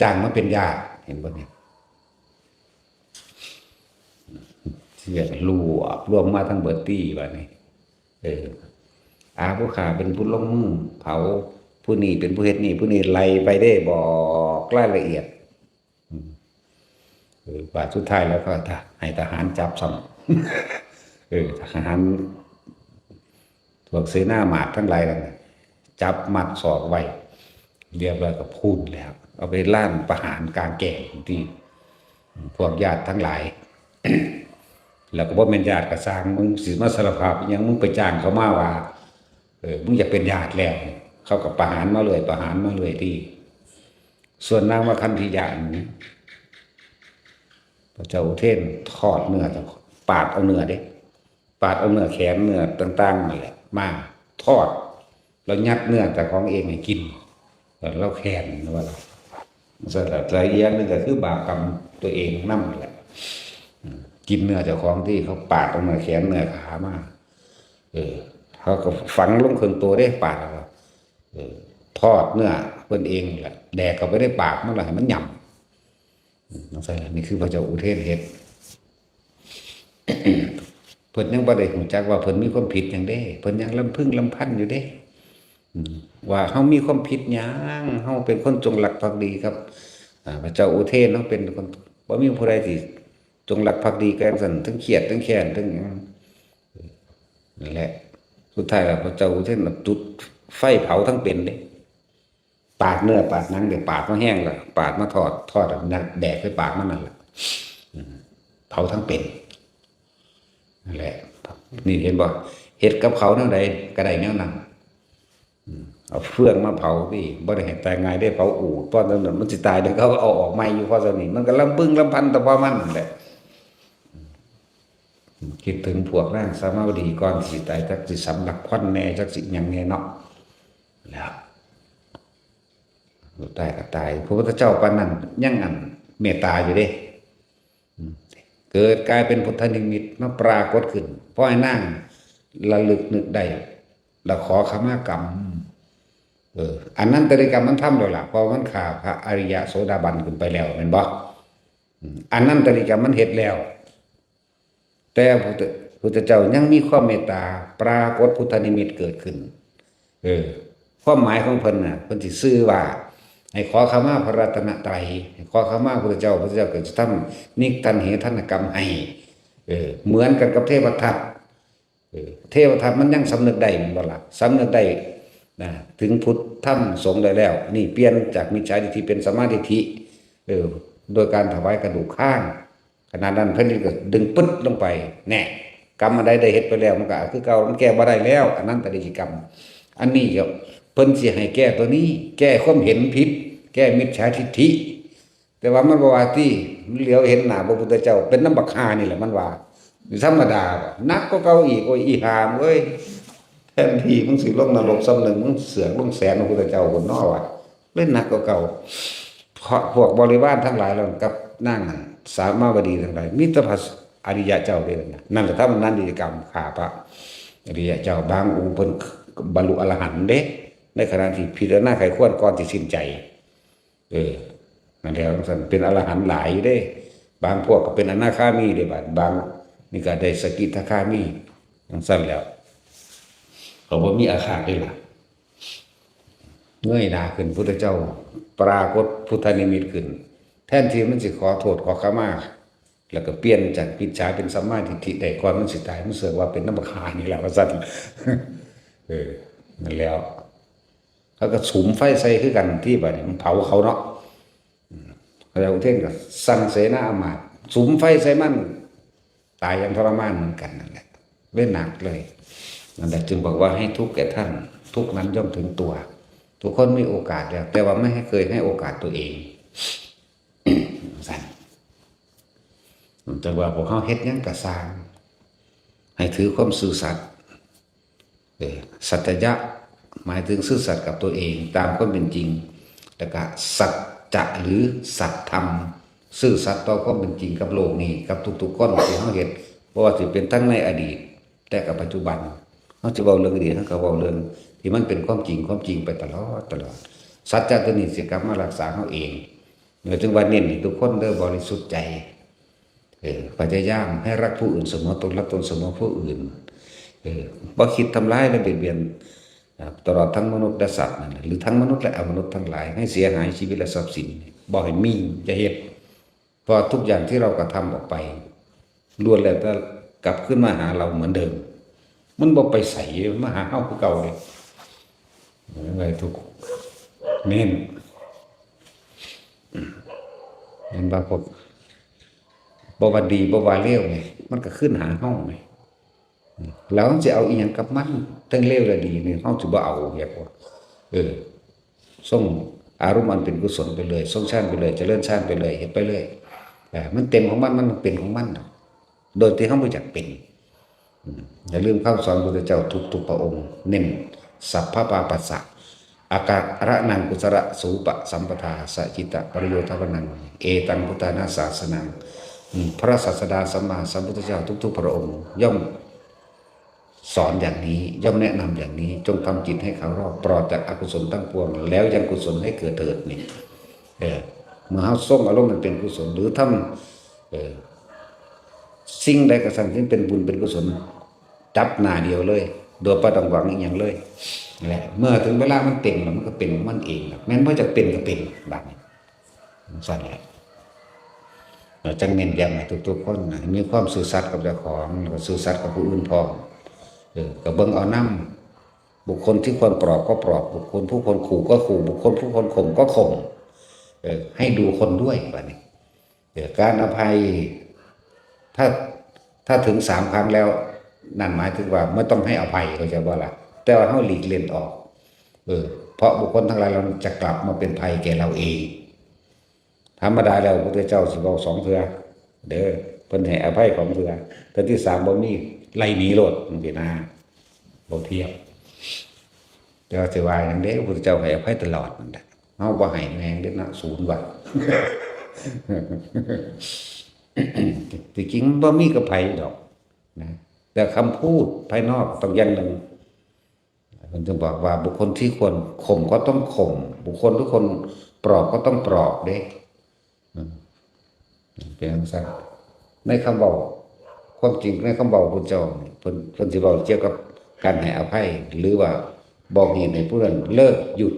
จ้างมาเป็นญาติ เห็นบ่เนี่ย เสียรวบรวมมาทั้งเบิดตี้บัดนี้ เออ อาผู้ข้าเป็นผู้ลงมือเผา ผู้นี้เป็นผู้เฮ็ดนี่ ผู้นี้ไล่ไปเด้ บอกรายละเอียด อืม เออ บาดสุดท้ายแล้วก็ให้ทหารจับซ้ำ เออ ทหาร พวกเสนาหมาดทั้งหลายนั่นน่ะ จับมัดศอกไว้ เรียบร้อยก็พูนแล้ว เอาไปลานประหารกลางแก่งที่ พวกญาติทั้งหลาย แล้วก็บ่แม่นญาติก็ซ่าง มึงสิมาสารภาพอิหยัง มึงไปจ้างเขามาว่า เออ มึงอยากเป็นญาติแล้ว เขาก็ประหารมาเรื่อย ประหารมาเรื่อยที่ ส่วนนางมคันธิยะนี่ พระเจ้าอุเทนทอดเนื้อ ปาดเอาเนื้อเด้ ปาดเอาเนื้อแขน เนื้อต่างๆนั่นแหละ มาทอด เรายัดเนื้อเจ้าของเองให้กิน เราแค้นว่าล่ะ สำหรับใจอีกอย่างหนึ่งก็คือบาปกรรมตัวเองนั่นแหละ อืม กินเนื้อเจ้าของที่เขาปาดเอาเนื้อแขนเนื้อขามา เออ เขาก็ฝังลงเครื่องตัวได้ปาดเอา เออ ทอดเนื้อเพิ่นเองแหละ แดกเข้าไปในปากมันละให้มันหย่ำ อืม นั่นใช่ละ นี่คือพระเจ้าอุเทนเฮ็ด เพิ่นยังบ่ได้รู้จักว่าเพิ่นมีความผิดหยังเด้ เพิ่นยังลำพึงลำพันอยู่เด้ อืม ว่าเฮามีความผิดหยัง เฮาเป็นคนจงรักภักดีครับ อ่า พระเจ้าอุเทนเฮาเป็นคน บ่มีผู้ใดที่จงรักภักดีกันซั่น ทั้งเครียดทั้งแค้นทั้งหยัง นั่นแหละ สุดท้ายแล้วพระเจ้าอุเทนน่ะจุดไฟเผาทั้งเป็นเด้ ปาดเนื้อปาดหนังเดี๋ยวปาดมาแห้งแล้ว ปาดมาทอด ทอดแล้วแดกไปปากมันนั่นแหละ อืม เผาทั้งเป็น นั่นแหละ นี่เห็นบ่ เฮ็ดกับเขาแนวใดก็ได้แนวนั้น อืม เอาเฟืองมาเผาติ บ่ได้ให้ตายง่ายเด้ เผาอูฐ เพราะฉะนั้นมันสิตายเด้อ เขาเอาออกใหม่อยู่ เพราะฉะนั้นมันก็ลำพึงลำพันแต่ว่ามันนั่นแหละ คิดถึงพวกนางสามาวดีก่อนสิตาย จักสิสำลักควันแน่ จักสิหยังแน่เนาะ แล้ว ตายก็ตาย พระพุทธเจ้าปานนั้นยังอันเมตตาอยู่เด้ อืม เกิดกลายเป็นพุทธนิมิตมาปรากฏขึ้น เพราะให้นางระลึกนึกได้ แล้วขอขมากรรม เออ อนันตริยกรรมมันทำแล้วล่ะ เพราะมันฆ่าพระอริยะโสดาบันขึ้นไปแล้ว แม่นบ่ อืม อนันตริยกรรมมันเฮ็ดแล้ว แต่พุทธ พุทธเจ้ายังมีความเมตตา ปรากฏพุทธนิมิตเกิดขึ้น เออ ความหมายของเพิ่นน่ะ เพิ่นสิชื่อว่า ให้ขอขมาพระรัตนตรัย ให้ขอขมาพุทธเจ้า พุทธเจ้าก็จะทำนิกตันเหทันกรรมให้ เออ เหมือนกันกับเทวทัต เออ เทวทัตมันยังสำนึกได้แม่นบ่ล่ะ สำนึกได้ นะ ถึงพุทธธรรมสงฆ์ได้แล้ว นี่เปลี่ยนจากมิจฉาทิฏฐิเป็นสัมมาทิฏฐิ เออ โดยการถวายกระดูกข้าง ขณะนั้นแผ่นดินก็ดึงปึ๊ดลงไป แน่ กรรมอันใดได้เฮ็ดไปแล้ว มันก็คือเก่า มันแก้บ่ได้แล้ว อนันตริยกรรม อันนี้ก็เพิ่นสิให้แก้ตัวนี้ แก้ความเห็นผิด แก้มิจฉาทิฏฐิ แต่ว่ามันบ่ว่าติ มันเหลียวเห็นหน้าพระพุทธเจ้า เป็นนำบักห่านี่แหละมันว่า ธรรมดาบ่ หนักกว่าเก่าอีก โอ้ย อีห่ามึงเอ้ย แทนที่มึงสิลงนรกซ้ำหนึ่ง มึงเสือกลงแสนพระพุทธเจ้าพุ้นเนาะ ว่า เลยหนักกว่าเก่า เพราะพวกบริวารทั้งหลายเหล่านั้นกับนางนั้น สามาวดีทั้งหลาย มีแต่พระอริยะเจ้าเด้อนะ นั่นแหละ ทำอนันตริยกรรมฆ่าพระอริยะเจ้า บางองค์เพิ่นบรรลุอรหันต์เด้ ในขณะที่พิจารณาไขควรก่อนสิสิ้นใจ เออ นั่นแหละ จั่งซั้น เป็นอรหันต์หลายอยู่เด้ บางพวกก็เป็นอนาคามีเด้ บาด บางนี่ก็ได้สกิทาคามี จั่งซั้นแล้ว เขาบ่มีอาฆาตเด้ล่ะ เงยหน้าขึ้น พุทธเจ้าปรากฏพุทธนิมิตขึ้น แทนที่มันสิขอโทษขอขมา แล้วก็เปลี่ยนจากมิจฉาเป็นสัมมาทิฏฐิได้ก่อนมันสิตาย มันเสือกว่าเป็นนำบักห่านี่แหละ ว่าซั่น เออ นั่นแล้ว เขาก็สุมไฟใส่คือกัน ที่บัดนี้มันเผาเขาเนาะ อืม พระเจ้าอุเทนก็สั่งเสนาอามาตย์สุมไฟใส่มัน ตายอย่างทรมานเหมือนกันนั่นแหละ เลยหนักเลย นั่นแหละจึงบอกว่าให้ทุกข์แก่ท่าน ทุกข์นั้นย่อมถึงตัว ทุกคนมีโอกาสแล้ว แต่ว่าไม่ให้เคยให้โอกาสตัวเอง ซั่น แต่ว่าพวกเขาเฮ็ดหยังก็ซ่าง ให้ถือความซื่อสัตย์ เออ สัจจะ หมายถึงซื่อสัตย์กับตัวเองตามความเป็นจริง แล้วก็สัจจะหรือสัตธรรม ซื่อสัตย์ต่อความเป็นจริงกับโลกนี้ กับทุกๆคนที่เขาเฮ็ด บ่ว่าสิเป็นทั้งในอดีต และกับปัจจุบัน เขาสิเว้าเรื่องอดีต เขาก็เว้าเรื่องที่มันเป็นความจริง ความจริงไปตลอด ตลอด สัจจะตัวนี้สิกลับมารักษาเขาเอง เนี่ย จึงว่าเน้นให้ทุกคนเด้อ บริสุทธิ์ใจ เออ พยายามให้รักผู้อื่นเสมอตน รักตนเสมอผู้อื่น เออ บ่คิดทำร้ายและเบียดเบียน อ่า ตลอดทั้งมนุษย์และสัตว์นั่นแหละ หรือทั้งมนุษย์และอมนุษย์ทั้งหลาย ให้เสียหายชีวิตและทรัพย์สิน บ่ให้มี อย่าเฮ็ด เพราะทุกอย่างที่เรากระทำออกไป ล้วนแล้วแต่กลับคืนมาหาเราเหมือนเดิม มันบ่ไปไส มาหาเฮาคือเก่าเลย อะไรทุกข์ เน้น เห็นบ่พวก บ่ว่าดี บ่ว่าเลวไง มันก็ขึ้นหาเฮาไง แล้วมันสิเอาอีหยังกับมัน ทั้งเลวและดีนี่ เฮาสิบ่เอา อยากว่า เออ ทรงอารมณ์อันเป็นกุศลไปเลย ทรงฌานไปเลย เจริญฌานไปเลย เฮ็ดไปเลย เออ มันเต็มของมัน มันเป็นของมัน โดยที่เฮาบ่อยากเป็น อืม อย่าลืมคำสอนพระพุทธเจ้าทุกๆพระองค์ เน้น สัพพปาปัสสะ อาการะนังกุศลสูปสัมปทา สจิตตปริโยธวนัง เอตังพุทธานาสาสนัง อืม พระศาสดาสัมมาสัมพุทธเจ้าทุกๆพระองค์ ย่อมสอนอย่างนี้ ย่อมแนะนำอย่างนี้ จงทำจิตให้ขาวรอบ ปลอดจากอกุศลทั้งปวง แล้วยังกุศลให้เกิดเถิดนี่ เออ เมื่อเฮาทรงอารมณ์มันเป็นกุศล หรือทำ เออ สิ่งใดก็สั่งที่เป็นบุญเป็นกุศล จับหน้าเดียวเลย โดยบ่ต้องหวังอีหยังเลย และเมื่อถึงเวลามันเป็นแล้ว มันก็เป็นของมันเองล่ะ แม่นบ่จักเป็นก็เป็น บัดนี้ จั่งซั่นแหละ เออ จั่งเน้นย้ำให้ทุกๆคนนะ มีความซื่อสัตย์กับเจ้าของ แล้วก็ซื่อสัตย์กับผู้อื่นพร้อม เออ ก็เบิ่งเอานำ บุคคลที่ควรปลอบก็ปลอบ บุคคลผู้ควรขู่ก็ขู่ บุคคลผู้ควรข่มก็ข่ม เออ ให้ดูคนด้วย บัดนี้ เออ การอภัย ถ้า ถ้าถึงสามครั้งแล้ว นั่นหมายถึงว่าไม่ต้องให้อภัย เข้าใจบ่ล่ะ แต่ว่าเฮาหลีกเล่นออก เออ เพราะบุคคลทั้งหลายเหล่านั้นจะกลับมาเป็นภัยแก่เราเอง ธรรมดาแล้วพระพุทธเจ้าสิเว้าสองเทื่อ เด้อ เพิ่นให้อภัยสองเทื่อ เทื่อที่สามบ่มี ไล่หนีโลด จั่งซี้นะ บ่เทียบ แต่ว่าสิว่าหยังเด้ พระพุทธเจ้าให้อภัยตลอดนั่นแหละ เฮาบ่ให้แม่งเด้อนะ ศูนย์ว่ะ ที่จริงมันบ่มีกับไผดอกนะ แต่คำพูดภายนอกต้องอย่างหนึ่ง เพิ่นจึงบอกว่าบุคคลที่ควรข่มก็ต้องข่ม บุคคลทุกคนปลอบก็ต้องปลอบเด้ อืม เป็นจั่งซั่น ในคำเว้า ความจริงในคำเว้าพุทธเจ้านี่ เพิ่น เพิ่นสิเว้าเกี่ยวกับการให้อภัย หรือว่าบอกเหตุให้ผู้นั้นเลิก หยุด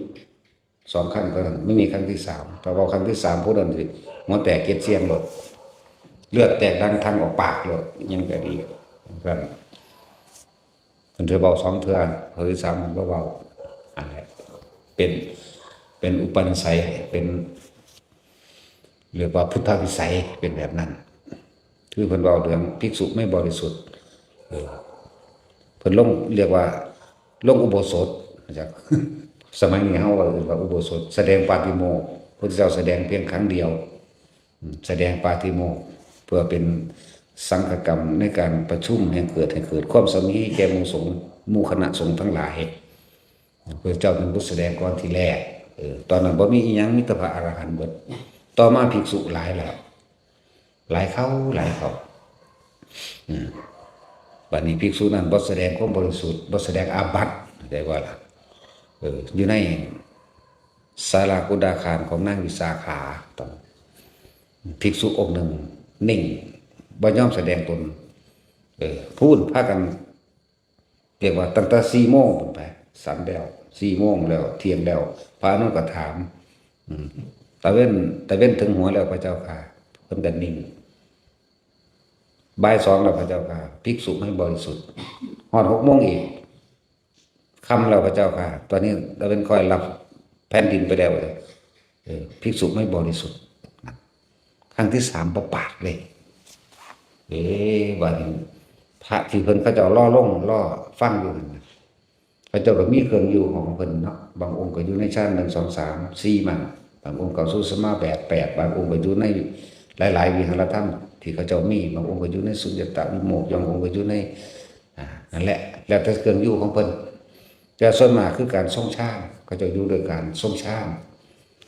สองครั้งเท่านั้น ไม่มีครั้งที่สาม ถ้าเว้าครั้งที่สาม ผู้นั้นสิหัวแตกเกล็ดเสี้ยนโลด เลือดแตกดังทังออกปากโลด ยังก็ดี เพิ่น เพิ่นสิเว้าสองเทื่อ เทื่อที่สามมันบ่เว้า อันนี้เป็น เป็นอุปนิสัย เป็น เรียกว่าพุทธวิสัย เป็นแบบนั้น คือเพิ่นเว้าเรื่องภิกษุไม่บริสุทธิ์ เออ เพิ่นลง เรียกว่าลงอุโบสถ นะจ๊ะ สมัยนี้เฮาว่า เอิ้นว่าอุโบสถ แสดงปาติโมกข์ พุทธเจ้าแสดงเพียงครั้งเดียว อืม แสดงปาติโมกข์ เพื่อเป็นสังฆกรรมในการประชุมแห่งเกิด ให้เกิดความสามัคคีแก่หมู่สงฆ์ หมู่คณะสงฆ์ทั้งหลาย พระเจ้าเป็นผู้แสดงก่อนทีแรก เออ ตอนนั้นบ่มีอิหยัง มีแต่พระอรหันต์เบิด ต่อมาภิกษุหลายแล้ว หลายเข้า หลายเข้า อืม บัดนี้ภิกษุนั้นบ่แสดงความบริสุทธิ์ บ่แสดงอาบัติ ได้บ่ล่ะ เออ อยู่ในศาลากุฎาคารของนางวิสาขา ตอนนั้นภิกษุองค์หนึ่งนิ่ง บ่ยอมแสดงตน เออ พู้นพากัน เรียกว่าตั้งแต่สี่โมงพู้นไป สันแล้ว สี่โมงแล้ว เที่ยงแล้ว พระอานนท์ก็ถาม อืม ตะเว็น ตะเว็นถึงหัวแล้วพระเจ้าข้า เพิ่นก็นิ่ง บ่ายสองแล้วพระเจ้าข้า ภิกษุไม่บริสุทธิ์ ฮอดหกโมงอีก ค่ำแล้วพระเจ้าข้า ตอนนี้ตะเว็นค่อยลับแผ่นดินไปแล้ว เออ ภิกษุไม่บริสุทธิ์ ครั้งที่สามบ่ปากเลย เอ๊ะ บัดนี้พระที่เพิ่นเขาเจ้ารอลง รอฟังอยู่นั่นน่ะ เขาเจ้าก็มีเครื่องอยู่ของเพิ่นเนาะ บางองค์ก็อยู่ในฌานหนึ่ง สอง สาม สี่ มั่ง บางองค์ก็สู่สมาบัติแปด บางองค์ก็อยู่ในหลายๆวิหารธรรมที่เขาเจ้ามี บางองค์ก็อยู่ในสุญญตาวิโมกข์ บางองค์ก็อยู่ใน อ่า นั่นแหละ แล้วแต่เครื่องอยู่ของเพิ่น แต่ส่วนมากคือการทรงฌาน เขาเจ้าอยู่ด้วยการทรงฌาน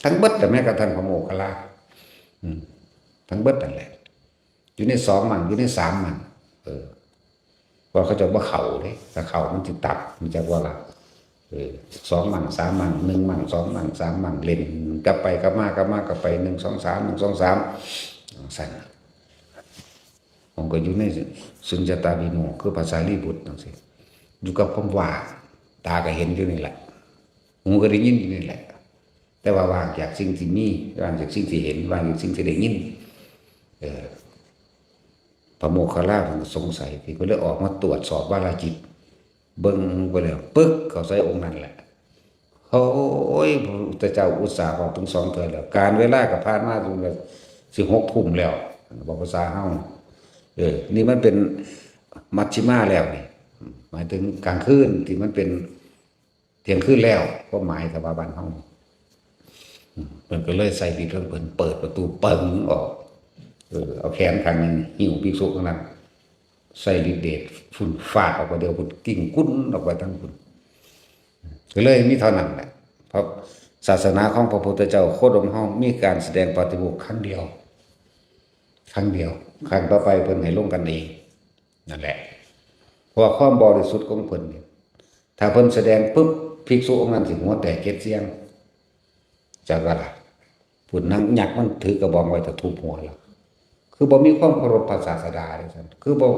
ทั้งเบิด แต่แม้กระทั่งพระโมคคัลลา อืม ทั้งเบิดนั่นแหละ อยู่ในสองมั่ง อยู่ในสามมั่ง เออ ว่าเขาเจ้าบ่เข้าเด้ ถ้าเข้ามันสิตัด มันจักว่าล่ะ เออ สองมั่ง สามมั่ง หนึ่งมั่ง สองมั่ง สามมั่ง เล่นกลับไปกลับมา กลับมากลับไป หนึ่ง สอง สาม หนึ่ง สอง สาม ซั่น ผมก็อยู่ในสุญญตาวิโมกข์ คือพระสารีบุตรจั่งซี้ อยู่กับความว่าง ตาก็เห็นอยู่นี่แหละ หูก็ได้ยินอยู่นี่แหละ แต่ว่าว่างจากสิ่งที่มี ว่างจากสิ่งที่เห็น ว่างจากสิ่งที่ได้ยิน เออ พระโมคคัลลาเพิ่นก็สงสัย ที่เพิ่นเลยออกมาตรวจสอบวาลาจิต เบิ่งไปแล้ว ปึ๊ก เข้าใส่องค์นั้นแหละ โอ้ย พระพุทธเจ้าอุตส่าห์บอกถึงสองเทื่อแล้ว การเวลาก็ผ่านมาจนว่าสิหกทุ่มแล้ว บอกภาษาเฮา เออ นี่มันเป็นมัชฌิมาแล้วนี่ หมายถึงกลางคืนที่มันเป็นเที่ยงคืนแล้ว ความหมายถ้าว่าบ้านเฮา อืม เพิ่นก็เลยใส่ฤทธิ์ของเพิ่นเปิดประตูเปิงออก เออ เอาแขนข้างหนึ่งหิ้วภิกษุข้างนั้น ใส่ฤทธิ์เดช พุ่นฟาดออกไปเดียว พุ่นกิ้งกุ้นออกไปทั้งพุ่น ก็เลยมีเท่านั้นแหละ เพราะศาสนาของพระพุทธเจ้าโคดมเฮามีการแสดงปาฏิโมกข์ครั้งเดียว ครั้งเดียว ครั้งต่อไปเพิ่นให้ลงกันเอง นั่นแหละ เพราะว่าความบริสุทธิ์ของเพิ่นนี่ ถ้าเพิ่นแสดงปุ๊บ ภิกษุองค์นั้นสิหัวแตกเจ็ดเสี้ยง จักว่าล่ะ ผู้นั้นยักษ์มันถือกระบองไว้จะทุบหัวล่ะ คือบ่มีความเคารพพระศาสดาเลยซั่น คือบ่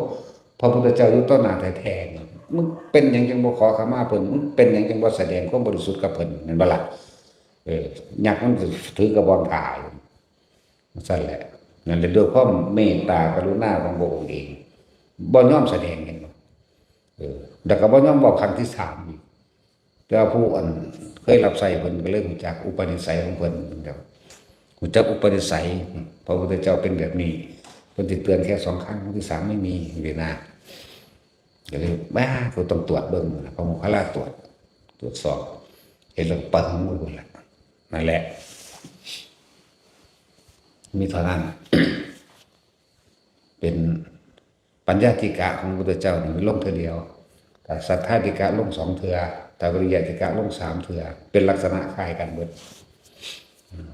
พระพุทธเจ้าอยู่ต่อหน้าแท้ๆนี่ มึงเป็นหยังจังบ่ขอขมาเพิ่น มึงเป็นหยังจังบ่แสดงความบริสุทธิ์กับเพิ่น แม่นบ่ล่ะ เออ ยักษ์มันถือกระบองถ่าอยู่ ซั่นแหละ นั่นแหละ ด้วยความเมตตากรุณาของพระองค์เอง บ่ยอมแสดง เห็นบ่ เออ แล้วก็บ่ยอมเว้าครั้งที่สามอีก แต่ว่าผู้อันเคยรับใช้เพิ่นก็เลยรู้จักอุปนิสัยของเพิ่นครับ รู้จักอุปนิสัย พระพุทธเจ้าเป็นแบบนี้ เพิ่นสิเตือนแค่สองครั้ง ครั้งที่สามไม่มี จังซี้นะ ก็เลย บ้า ก็ต้องตรวจเบิ่งนะ พระโมคคัลลาตรวจ ตรวจสอบ เห็นแล้วก็ปึ้งไว้พุ่นล่ะ นั่นแหละ มีเท่านั้น เป็นปัญญาติกะของพระพุทธเจ้านี่ลงเทื่อเดียว แต่สัทธาติกะลงสองเทื่อ แต่วิริยะติกะลงสามเทื่อ เป็นลักษณะคล้ายกันเบิด อืม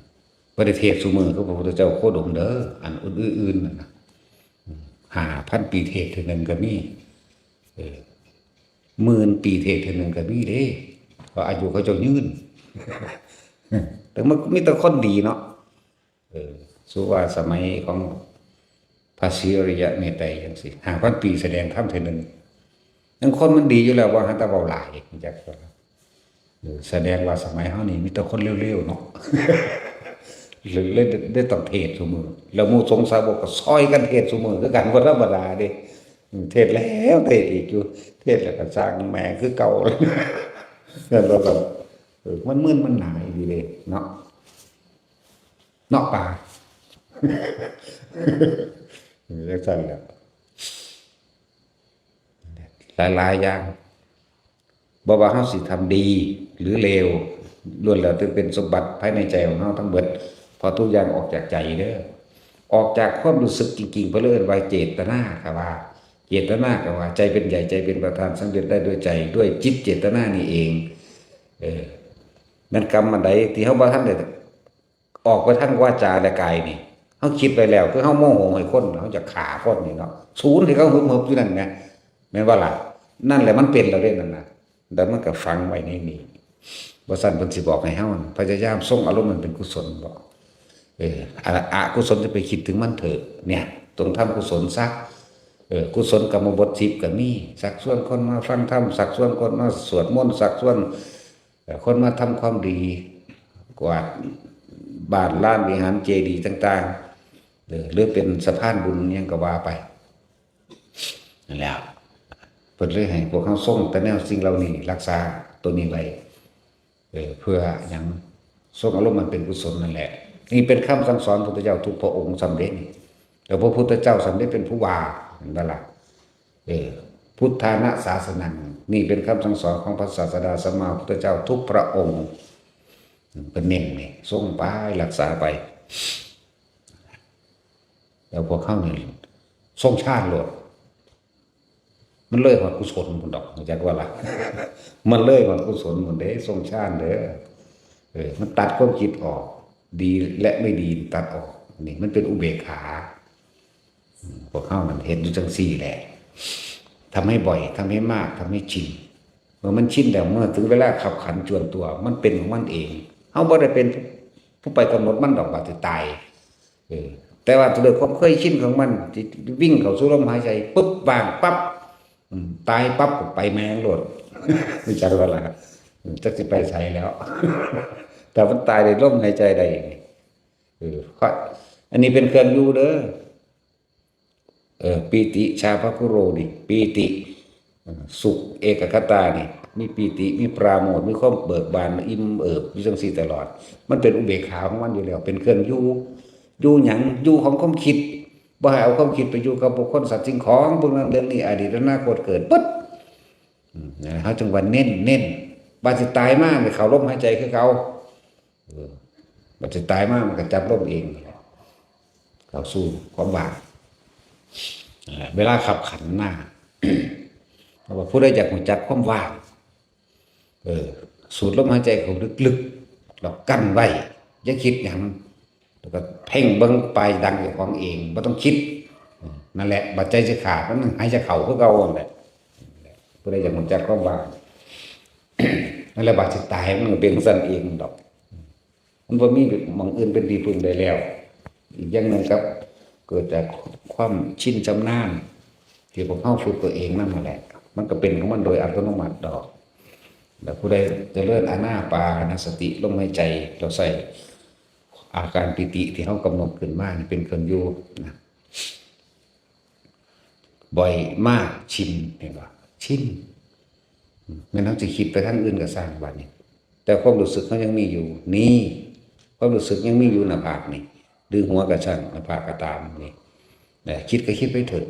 บ่ได้เทศน์ซุมื้อคือพระพุทธเจ้าโคดมเด้อ อันอื่นๆนั่นน่ะ อืม ห้าพันปีเทศน์เทื่อหนึ่งก็มี เออ หมื่นปีเทศน์เทื่อหนึ่งก็มีเด้ เพราะอายุเขาเจ้ายืน แต่มันมีแต่คนดีเนาะ เออ สู้ว่าสมัยของพระศรีอริยะเมตไตรยจังซี่ ห้าพันปีแสดงธรรมเทื่อหนึ่ง ยังคนมันดีอยู่แล้ว ว่าหันแต่เว้าหลาย จัก เออ แสดงว่าสมัยเฮานี่มีแต่คนเลวๆเนาะ เลย เลยได้ต้องเทศน์ซุมื้อ แล้วหมู่สงฆ์สาวกก็ซอยกันเทศน์ซุมื้อคือกัน บ่ธรรมดาเด้ อืม เทศน์แล้วเทศน์อีกอยู่ เทศน์แล้วก็สร้างแหมคือเก่า นั่นแล้วก็ เออ มันมึนมันหนายดีเลยเนาะ เนาะป่า จังซั่นแหละ หลายๆอย่าง บ่ว่าเฮาสิทำดีหรือเลว ล้วนแล้วแต่เป็นสมบัติภายในใจของเฮาทั้งเบิด เพราะทุกอย่างออกจากใจเด้อ ออกจากความรู้สึกจริงๆ เพิ่นเลยเอิ้นว่าเจตนา ก็ว่า เจตนา ก็ว่า ใจเป็นใหญ่ ใจเป็นประธาน สำเร็จได้ด้วยใจ ด้วยจิตเจตนานี่เอง เออ แม่นกรรมอันใดที่เฮาบ่ทันได้ ออกไปทางวาจาและกายนี่ เฮาคิดไปแล้ว คือเฮาโมโหให้คน เฮาจะฆ่าคนนี่เนาะ สูนให้เขาหึบๆอยู่นั่นแหม แม่นบ่ล่ะ นั่นแหละมันเป็นแล้วเด้นั่นน่ะ แล้วมันก็ฝังไว้ในนี่ บ่ซั้นเพิ่นสิบอกให้เฮาพยายามทรงอารมณ์มันเป็นกุศลบ่ เออ อ- อกุศลจะไปคิดถึงมันเถอะ เนี่ย ต้องทำกุศลซะ เออ กุศลกรรมบทสิบก็มี ชักชวนคนมาฟังธรรม ชักชวนคนมาสวดมนต์ ชักชวน เอ่อ คนมาทำความดี กวาดบ้านลานวิหารเจดีย์ต่างๆ เออ หรือเป็นสะพานบุญหยังก็ว่าไป นั่นแหละ เพิ่นเลยให้พวกเฮาทรงแต่แนวสิ่งเหล่านี้ รักษาตัวนี้ไว้ เออ เพื่อหยัง ทรงอารมณ์มันเป็นกุศลนั่นแหละ นี่เป็นคำสั่งสอนพุทธเจ้าทุกพระองค์ซ้ำเด้นี่ แต่พระพุทธเจ้าซ้ำเด้เป็นผู้ว่า เห็นบ่ล่ะ เออ พุทธานะสาสนัง นี่เป็นคำสั่งสอนของพระศาสดาสัมมาพุทธเจ้าทุกพระองค์ เพิ่นเน้นนี่ ทรงไป รักษาไป แล้วพวกเฮานี่ ทรงฌานโลด มันเลยฮอดกุศลพุ้นดอก จักว่าล่ะ มันเลยฮอดกุศลพุ้นเด้ ทรงฌานเด้อ เออ มันตัดความคิดออก ดีและไม่ดีตัดออก นี่มันเป็นอุเบกขา อืม พวกเฮามันเฮ็ดอยู่จังซี่แหละ ทำให้บ่อย ทำให้มาก ทำให้ชิน เมื่อมันชินแล้ว เมื่อถึงเวลาขับขันจวนตัว มันเป็นของมันเอง เฮาบ่ได้เป็นผู้ไปกำหนดมันดอกว่าสิตาย เออ แต่ว่าด้วยความเคยชินของมัน ที่วิ่งเข้าสู่ลมหายใจปุ๊บ ว่างปั๊บ อืม ตายปั๊บ ก็ไปแม่งโลด รู้จักบ่ล่ะ อืม จักสิไปไสแล้ว แต่มันตายในลมหายใจได้ เออ ข้อ- อันนี้เป็นเครื่องอยู่เด้อ เออ ปีติ ชาภคุโร นี่ ปีติ เออ สุข เอกัคคตา นี่ มีปีติ มีปราโมทย์ มีความเบิกบาน อิ่มเอิบ อยู่จังซี่ตลอด มันเป็นอุเบกขาของมันอยู่แล้ว เป็นเครื่องอยู่ อยู่หยัง อยู่ของความคิด บ่ให้เอาความคิดไปอยู่กับบุคคล สัตว์ สิ่งของ เบื้องนั้นเบื้องนี้ อดีต อนาคต เกิดเบิด อืม นะ เฮาจึงว่าเน้น เน้น ว่าสิตายมา ไปเข้าลมหายใจคือเก่า เออ มันสิตายมา มันก็จับลมเอง เข้าสู่ความว่าง เออ เวลาขับขันมา เพราะว่าผู้ใดอยากรู้จักความว่าง เออ สูดลมหายใจเข้าลึกๆ แล้วกั้นไว้ อย่าคิดหยัง แล้วก็เพ่งเบิ่งปลายดังเจ้าของเอง บ่ต้องคิด เออ นั่นแหละ บัดใจสิขาด มันหายใจเข้าคือเก่านั่นแหละ ผู้ใดอยากรู้จักความว่า นั่นแหละ บัดสิตายมันก็เป็นจั่งซั้นเองดอก มันบ่มีหม่องอื่นเป็นที่พึ่งได้แล้ว อีกอย่างหนึ่งครับ เกิดจากความชินชำนาญ ที่พวกเราฝึกตัวเองนั่นแหละ มันก็เป็นของมันโดยอัตโนมัติดอก แล้วผู้ใดเจริญอานาปานสติลมหายใจ เราใส่อาการปีติที่เรากำหนดขึ้นมานี่เป็นเครื่องอยู่นะ บ่อยมาก ชิน เห็นบ่ ชิน แม่นเราสิคิดไปทางอื่นก็ซ่างบัดนี้ แต่ความรู้สึกเรายังมีอยู่ นี่ ความรู้สึกยังมีอยู่หน้าผากนี่ หรือหัวก็ซ่าง หน้าผากก็ตามนี่ นะ คิดก็คิดไปเถอะ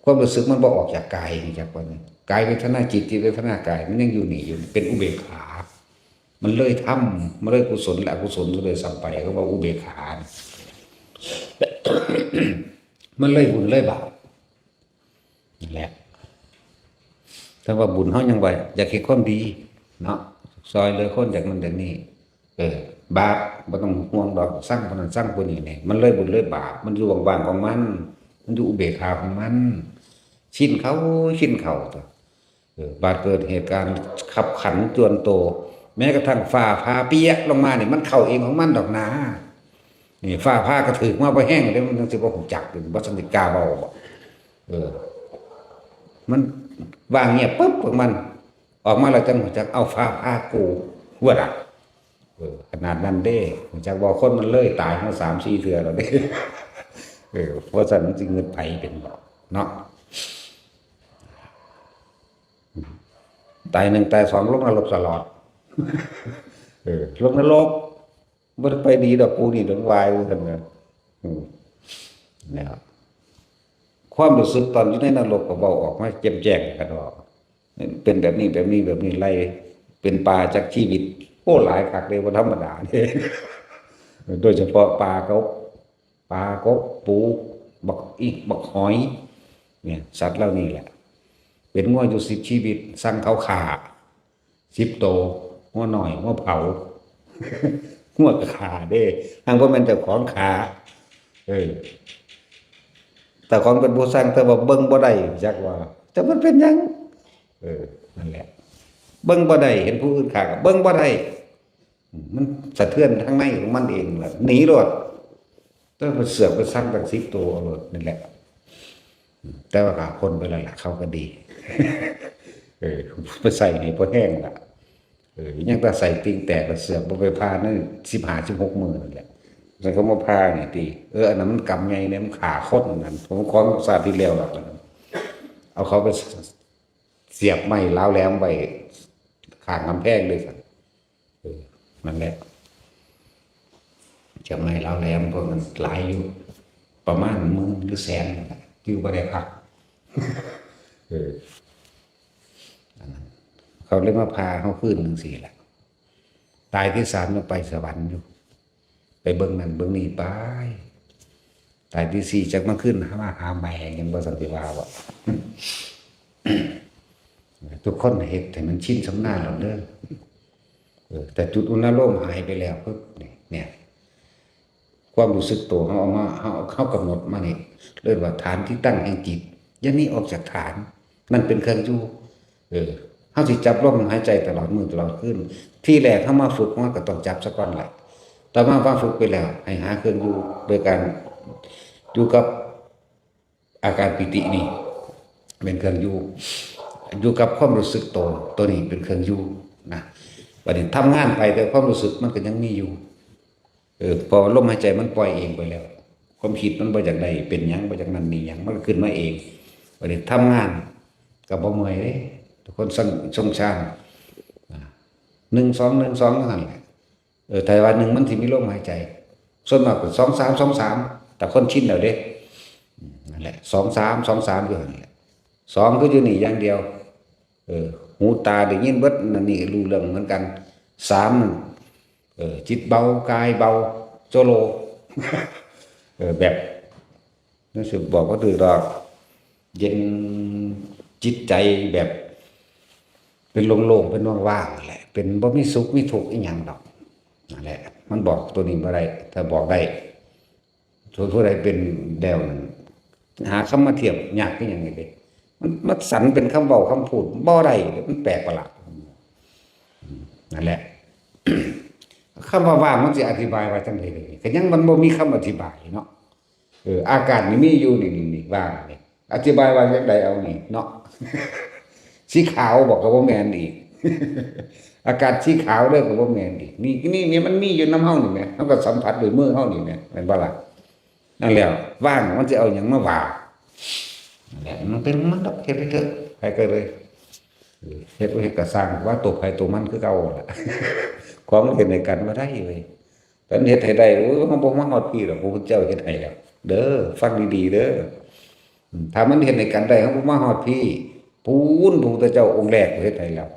ความรู้สึกมันบ่ออกจากกาย จักว่านี่ กายเวทนาจิต จิตเวทนากาย มันยังอยู่นี่อยู่ เป็นอุเบกขา มันเลยธรรม มันเลยกุศลและอกุศลซะด้วยซ้ำไป เขาว่าอุเบกขา มันเลยบุญเลยบาป นั่นแหละ แต่ว่าบุญเฮายังว่าอยากเฮ็ดความดีเนาะ ซอยเหลือคน อยากนั่นอยากนี่ เออ บาปบ่ต้องห่วงดอก ซังผู้นั้นซังผู้นี้นี่ มันเลยบุญเลยบาป มันอยู่ว่างๆของมัน มันอยู่อุเบกขาของมัน ชินเข้า ชินเข้า เออ บาดเกิดเหตุการณ์คับขันจวนโต แม้กระทั่งฟ้าผ่าเปียกลงมานี่ มันเข้าเองของมันดอกนา นี่ฟ้าผ่าก็ถืกมาบ่แฮงเด้ มันจั่งสิบ่ฮู้จัก บ่ทันได้กล้าเว้า เออ มันวางเงียบปุ๊บของมัน ออกมาแล้วจั่งฮู้จัก เอาฟ้าผ่ากู ว่าล่ะ เออ ขนาดนั้นเด้ ฮู้จักบ่คนมันเลยตายมาสามสี่เทื่อแล้วเด้ เออ เพราะฉะนั้นจึงเงินไผเป็นบ่เนาะ ตายหนึ่งตายสองลงนรกตลอด เออ ลงนรก บ่ได้ไปดีดอกกูนี่ดอกวายว่าซั่นนะ อืม เนี่ย ความรู้สึกตอนอยู่ในนรกก็เว้าออกมาแจ่มแจ้งกันว่า เป็นแบบนี้ แบบนี้ แบบนี้ ไล่เป็นปลาจากชีวิต โอ้ หลายคักเลย บ่ธรรมดาเด้ โดยเฉพาะปลากบ ปลากบ ปู บักอิก บักหอย เนี่ย สัตว์เหล่านี้แหละ เป็นงัวอยู่สิบชีวิต สั่งเขาฆ่า สิบโต งัวน้อย งัวเผา งัวก็ฆ่าเด้ หากบ่แม่นเจ้าของฆ่า เออ เจ้าของเป็นผู้สั่ง แต่ว่าเบิ่งบ่ได้ จักว่า แต่มันเป็นหยัง เออ นั่นแหละ เบิ่งบ่ได้ เห็นผู้อื่นฆ่าก็เบิ่งบ่ได้ มันสะเทือนทางในของมันเองล่ะ หนีโลด แต่มันเสือกไปสั่งตั้งสิบโตเอาโลด นั่นแหละ แต่ว่าก็พ้นไปแล้วล่ะ เขาก็ดี เออ ไปใส่ให้พอแห้งล่ะ เออ ยังแต่ใส่ติ่งแตกก็เสือกบ่ไปผ่าในสิบห้า สิบหกมื้อนั่นแหละ แล้วก็มาผ่านี่ติ เออ อันนั้นมันกรรมใหญ่เนี่ย มันฆ่าคนนั่น ผมขอชาติที่แล้วล่ะ เอาเขาไปเสียบไม้เหลาแหลมไว้ข้างกำแพงเลยซั่น เออ นั่นแหละ เสียบไม้เหลาแหลมพวกนั้นหลายอยู่ ประมาณหมื่นหรือแสนนั่นแหละ อยู่บ่ได้พัก เออ อันนั้น เขาเลยมาพาเขาคืนจั่งซี้ล่ะ ตายที่สามยังไปสวรรค์อยู่ ไปเบิ่งนั่นเบิ่งนี่ไป ตายที่สี่จักมาขึ้นมาหาแม่ ยังบ่สันติว่าบ่ ทุกคนเฮ็ดให้มันชินชำนาญแล้วเด้อ เออ แต่จุดอุณาโลมหายไปแล้วปุ๊บนี่ เนี่ย ความรู้สึกตัวเฮาเอามา เฮา เฮากำหนดมานี่ เรียกว่าฐานที่ตั้งแห่งจิต อย่าหนีออกจากฐาน นั่นเป็นเครื่องอยู่ เออ เฮาสิจับลมหายใจตลอดมื้อตลอดคืน ทีแรกเฮามาฝึก มันก็ต้องจับซะก่อนล่ะ ต่อมาพอฝึกไปแล้ว ให้หาเครื่องอยู่ โดยการอยู่กับอาการปีตินี่ เป็นเครื่องอยู่ อยู่กับความรู้สึกตัว ตัวนี้เป็นเครื่องอยู่นะ บัดนี้ทำงานไป แต่ความรู้สึกมันก็ยังมีอยู่ เออ พอลมหายใจมันปล่อยเองไปแล้ว ความคิดมันบ่อยากได้เป็นหยัง บ่อยากนั่นนี่หยัง มันก็ขึ้นมาเอง บัดนี้ทำงานก็บ่เมื่อยเด้ ทุกคนส่ง ส่งซ่าน อ่า หนึ่งสอง หนึ่งสอง นั่นแหละ เออ แต่ว่าหนึ่งมันสิมีลมหายใจ ส่วนมากเป็นสองสาม สองสาม แต่คนชินแล้วเด้ อืม นั่นแหละ สองสาม สองสาม อยู่นั่นแหละ สองคืออยู่นี่อย่างเดียว เออ หูตาได้ยินเบิด นั่นนี่รู้เรื่องเหมือนกัน สามนั่น เออ จิตเบา กายเบา โจโล เออ แบบ รู้สึกบอกบ่ถูกดอก เย็นจิตใจแบบ เป็นโล่งๆ เป็นว่างๆ นั่นแหละ เป็นบ่มีสุขมีทุกข์อีหยังดอก นั่นแหละ มันบอกตัวนี้บ่ได้ ถ้าบอกได้ ส่วนผู้ใดเป็นแล้วนั่น หาคำมาเทียบยากคือหยังนี่เด้ มัน มันสันเป็นคำเว้าคำพูดบ่ได้ มันแปลกประหลาด นั่นแหละ คำว่าว่างมันสิอธิบายว่าจั่งใด๋เด้ ก็ยังมันบ่มีคำอธิบายเนาะ เออ อากาศนี่มีอยู่นี่ นี่ นี่ ว่างนี่ อธิบายว่าจั่งใด๋เอานี่เนาะ สีขาวบอกก็บ่แม่นอีก อากาศสีขาวเด้อก็บ่แม่นอีก นี่ นี่ นี่มันมีอยู่นำเฮานี่แหม เฮาก็สัมผัสด้วยมือเฮานี่แหม แม่นบ่ล่ะ นั่นแหละ ว่างมันสิเอาหยังมาว่า นั่นแหละ มันเป็นของมันดอก เฮ็ดไปเถอะ ไผก็เลย เออ เฮ็ดบ่เฮ็ดก็ซ่าง ว่าตัวไผตัวมันคือเก่าล่ะ ของเฮ็ดให้กันบ่ได้เว้ย คันเฮ็ดให้ได้ โอ้ย เฮาบ่มาฮอดพี้ดอก พระพุทธเจ้าเฮ็ดให้แล้ว เด้อ ฟังดีๆ เด้อ อืม ถ้ามันเฮ็ดให้กันได้ เฮาบ่มาฮอดพี้ ปู๊น พระพุทธเจ้าองค์แรกเฮ็ดให้แล้ว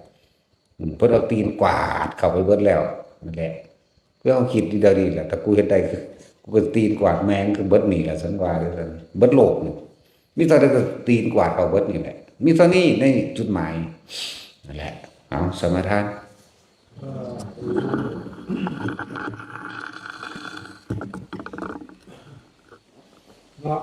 อืม เพิ่นเอาตีนกวาดเข้าไปเบิดแล้ว นั่นแหละ คือเฮาคิดอยู่เดี๋ยวนี้แหละ ถ้ากูเฮ็ดได้ คือ กูก็ตีนกวาดแม่งคือเบิดนี่แหละ ซั่นว่าเด้อ เบิดโลกนี่ มีเท่าใดก็ตีนกวาดเอาเบิดนี่แหละ มีเท่านี้ในจุดหมาย นั่นแหละ เอา สมาทาน เนาะ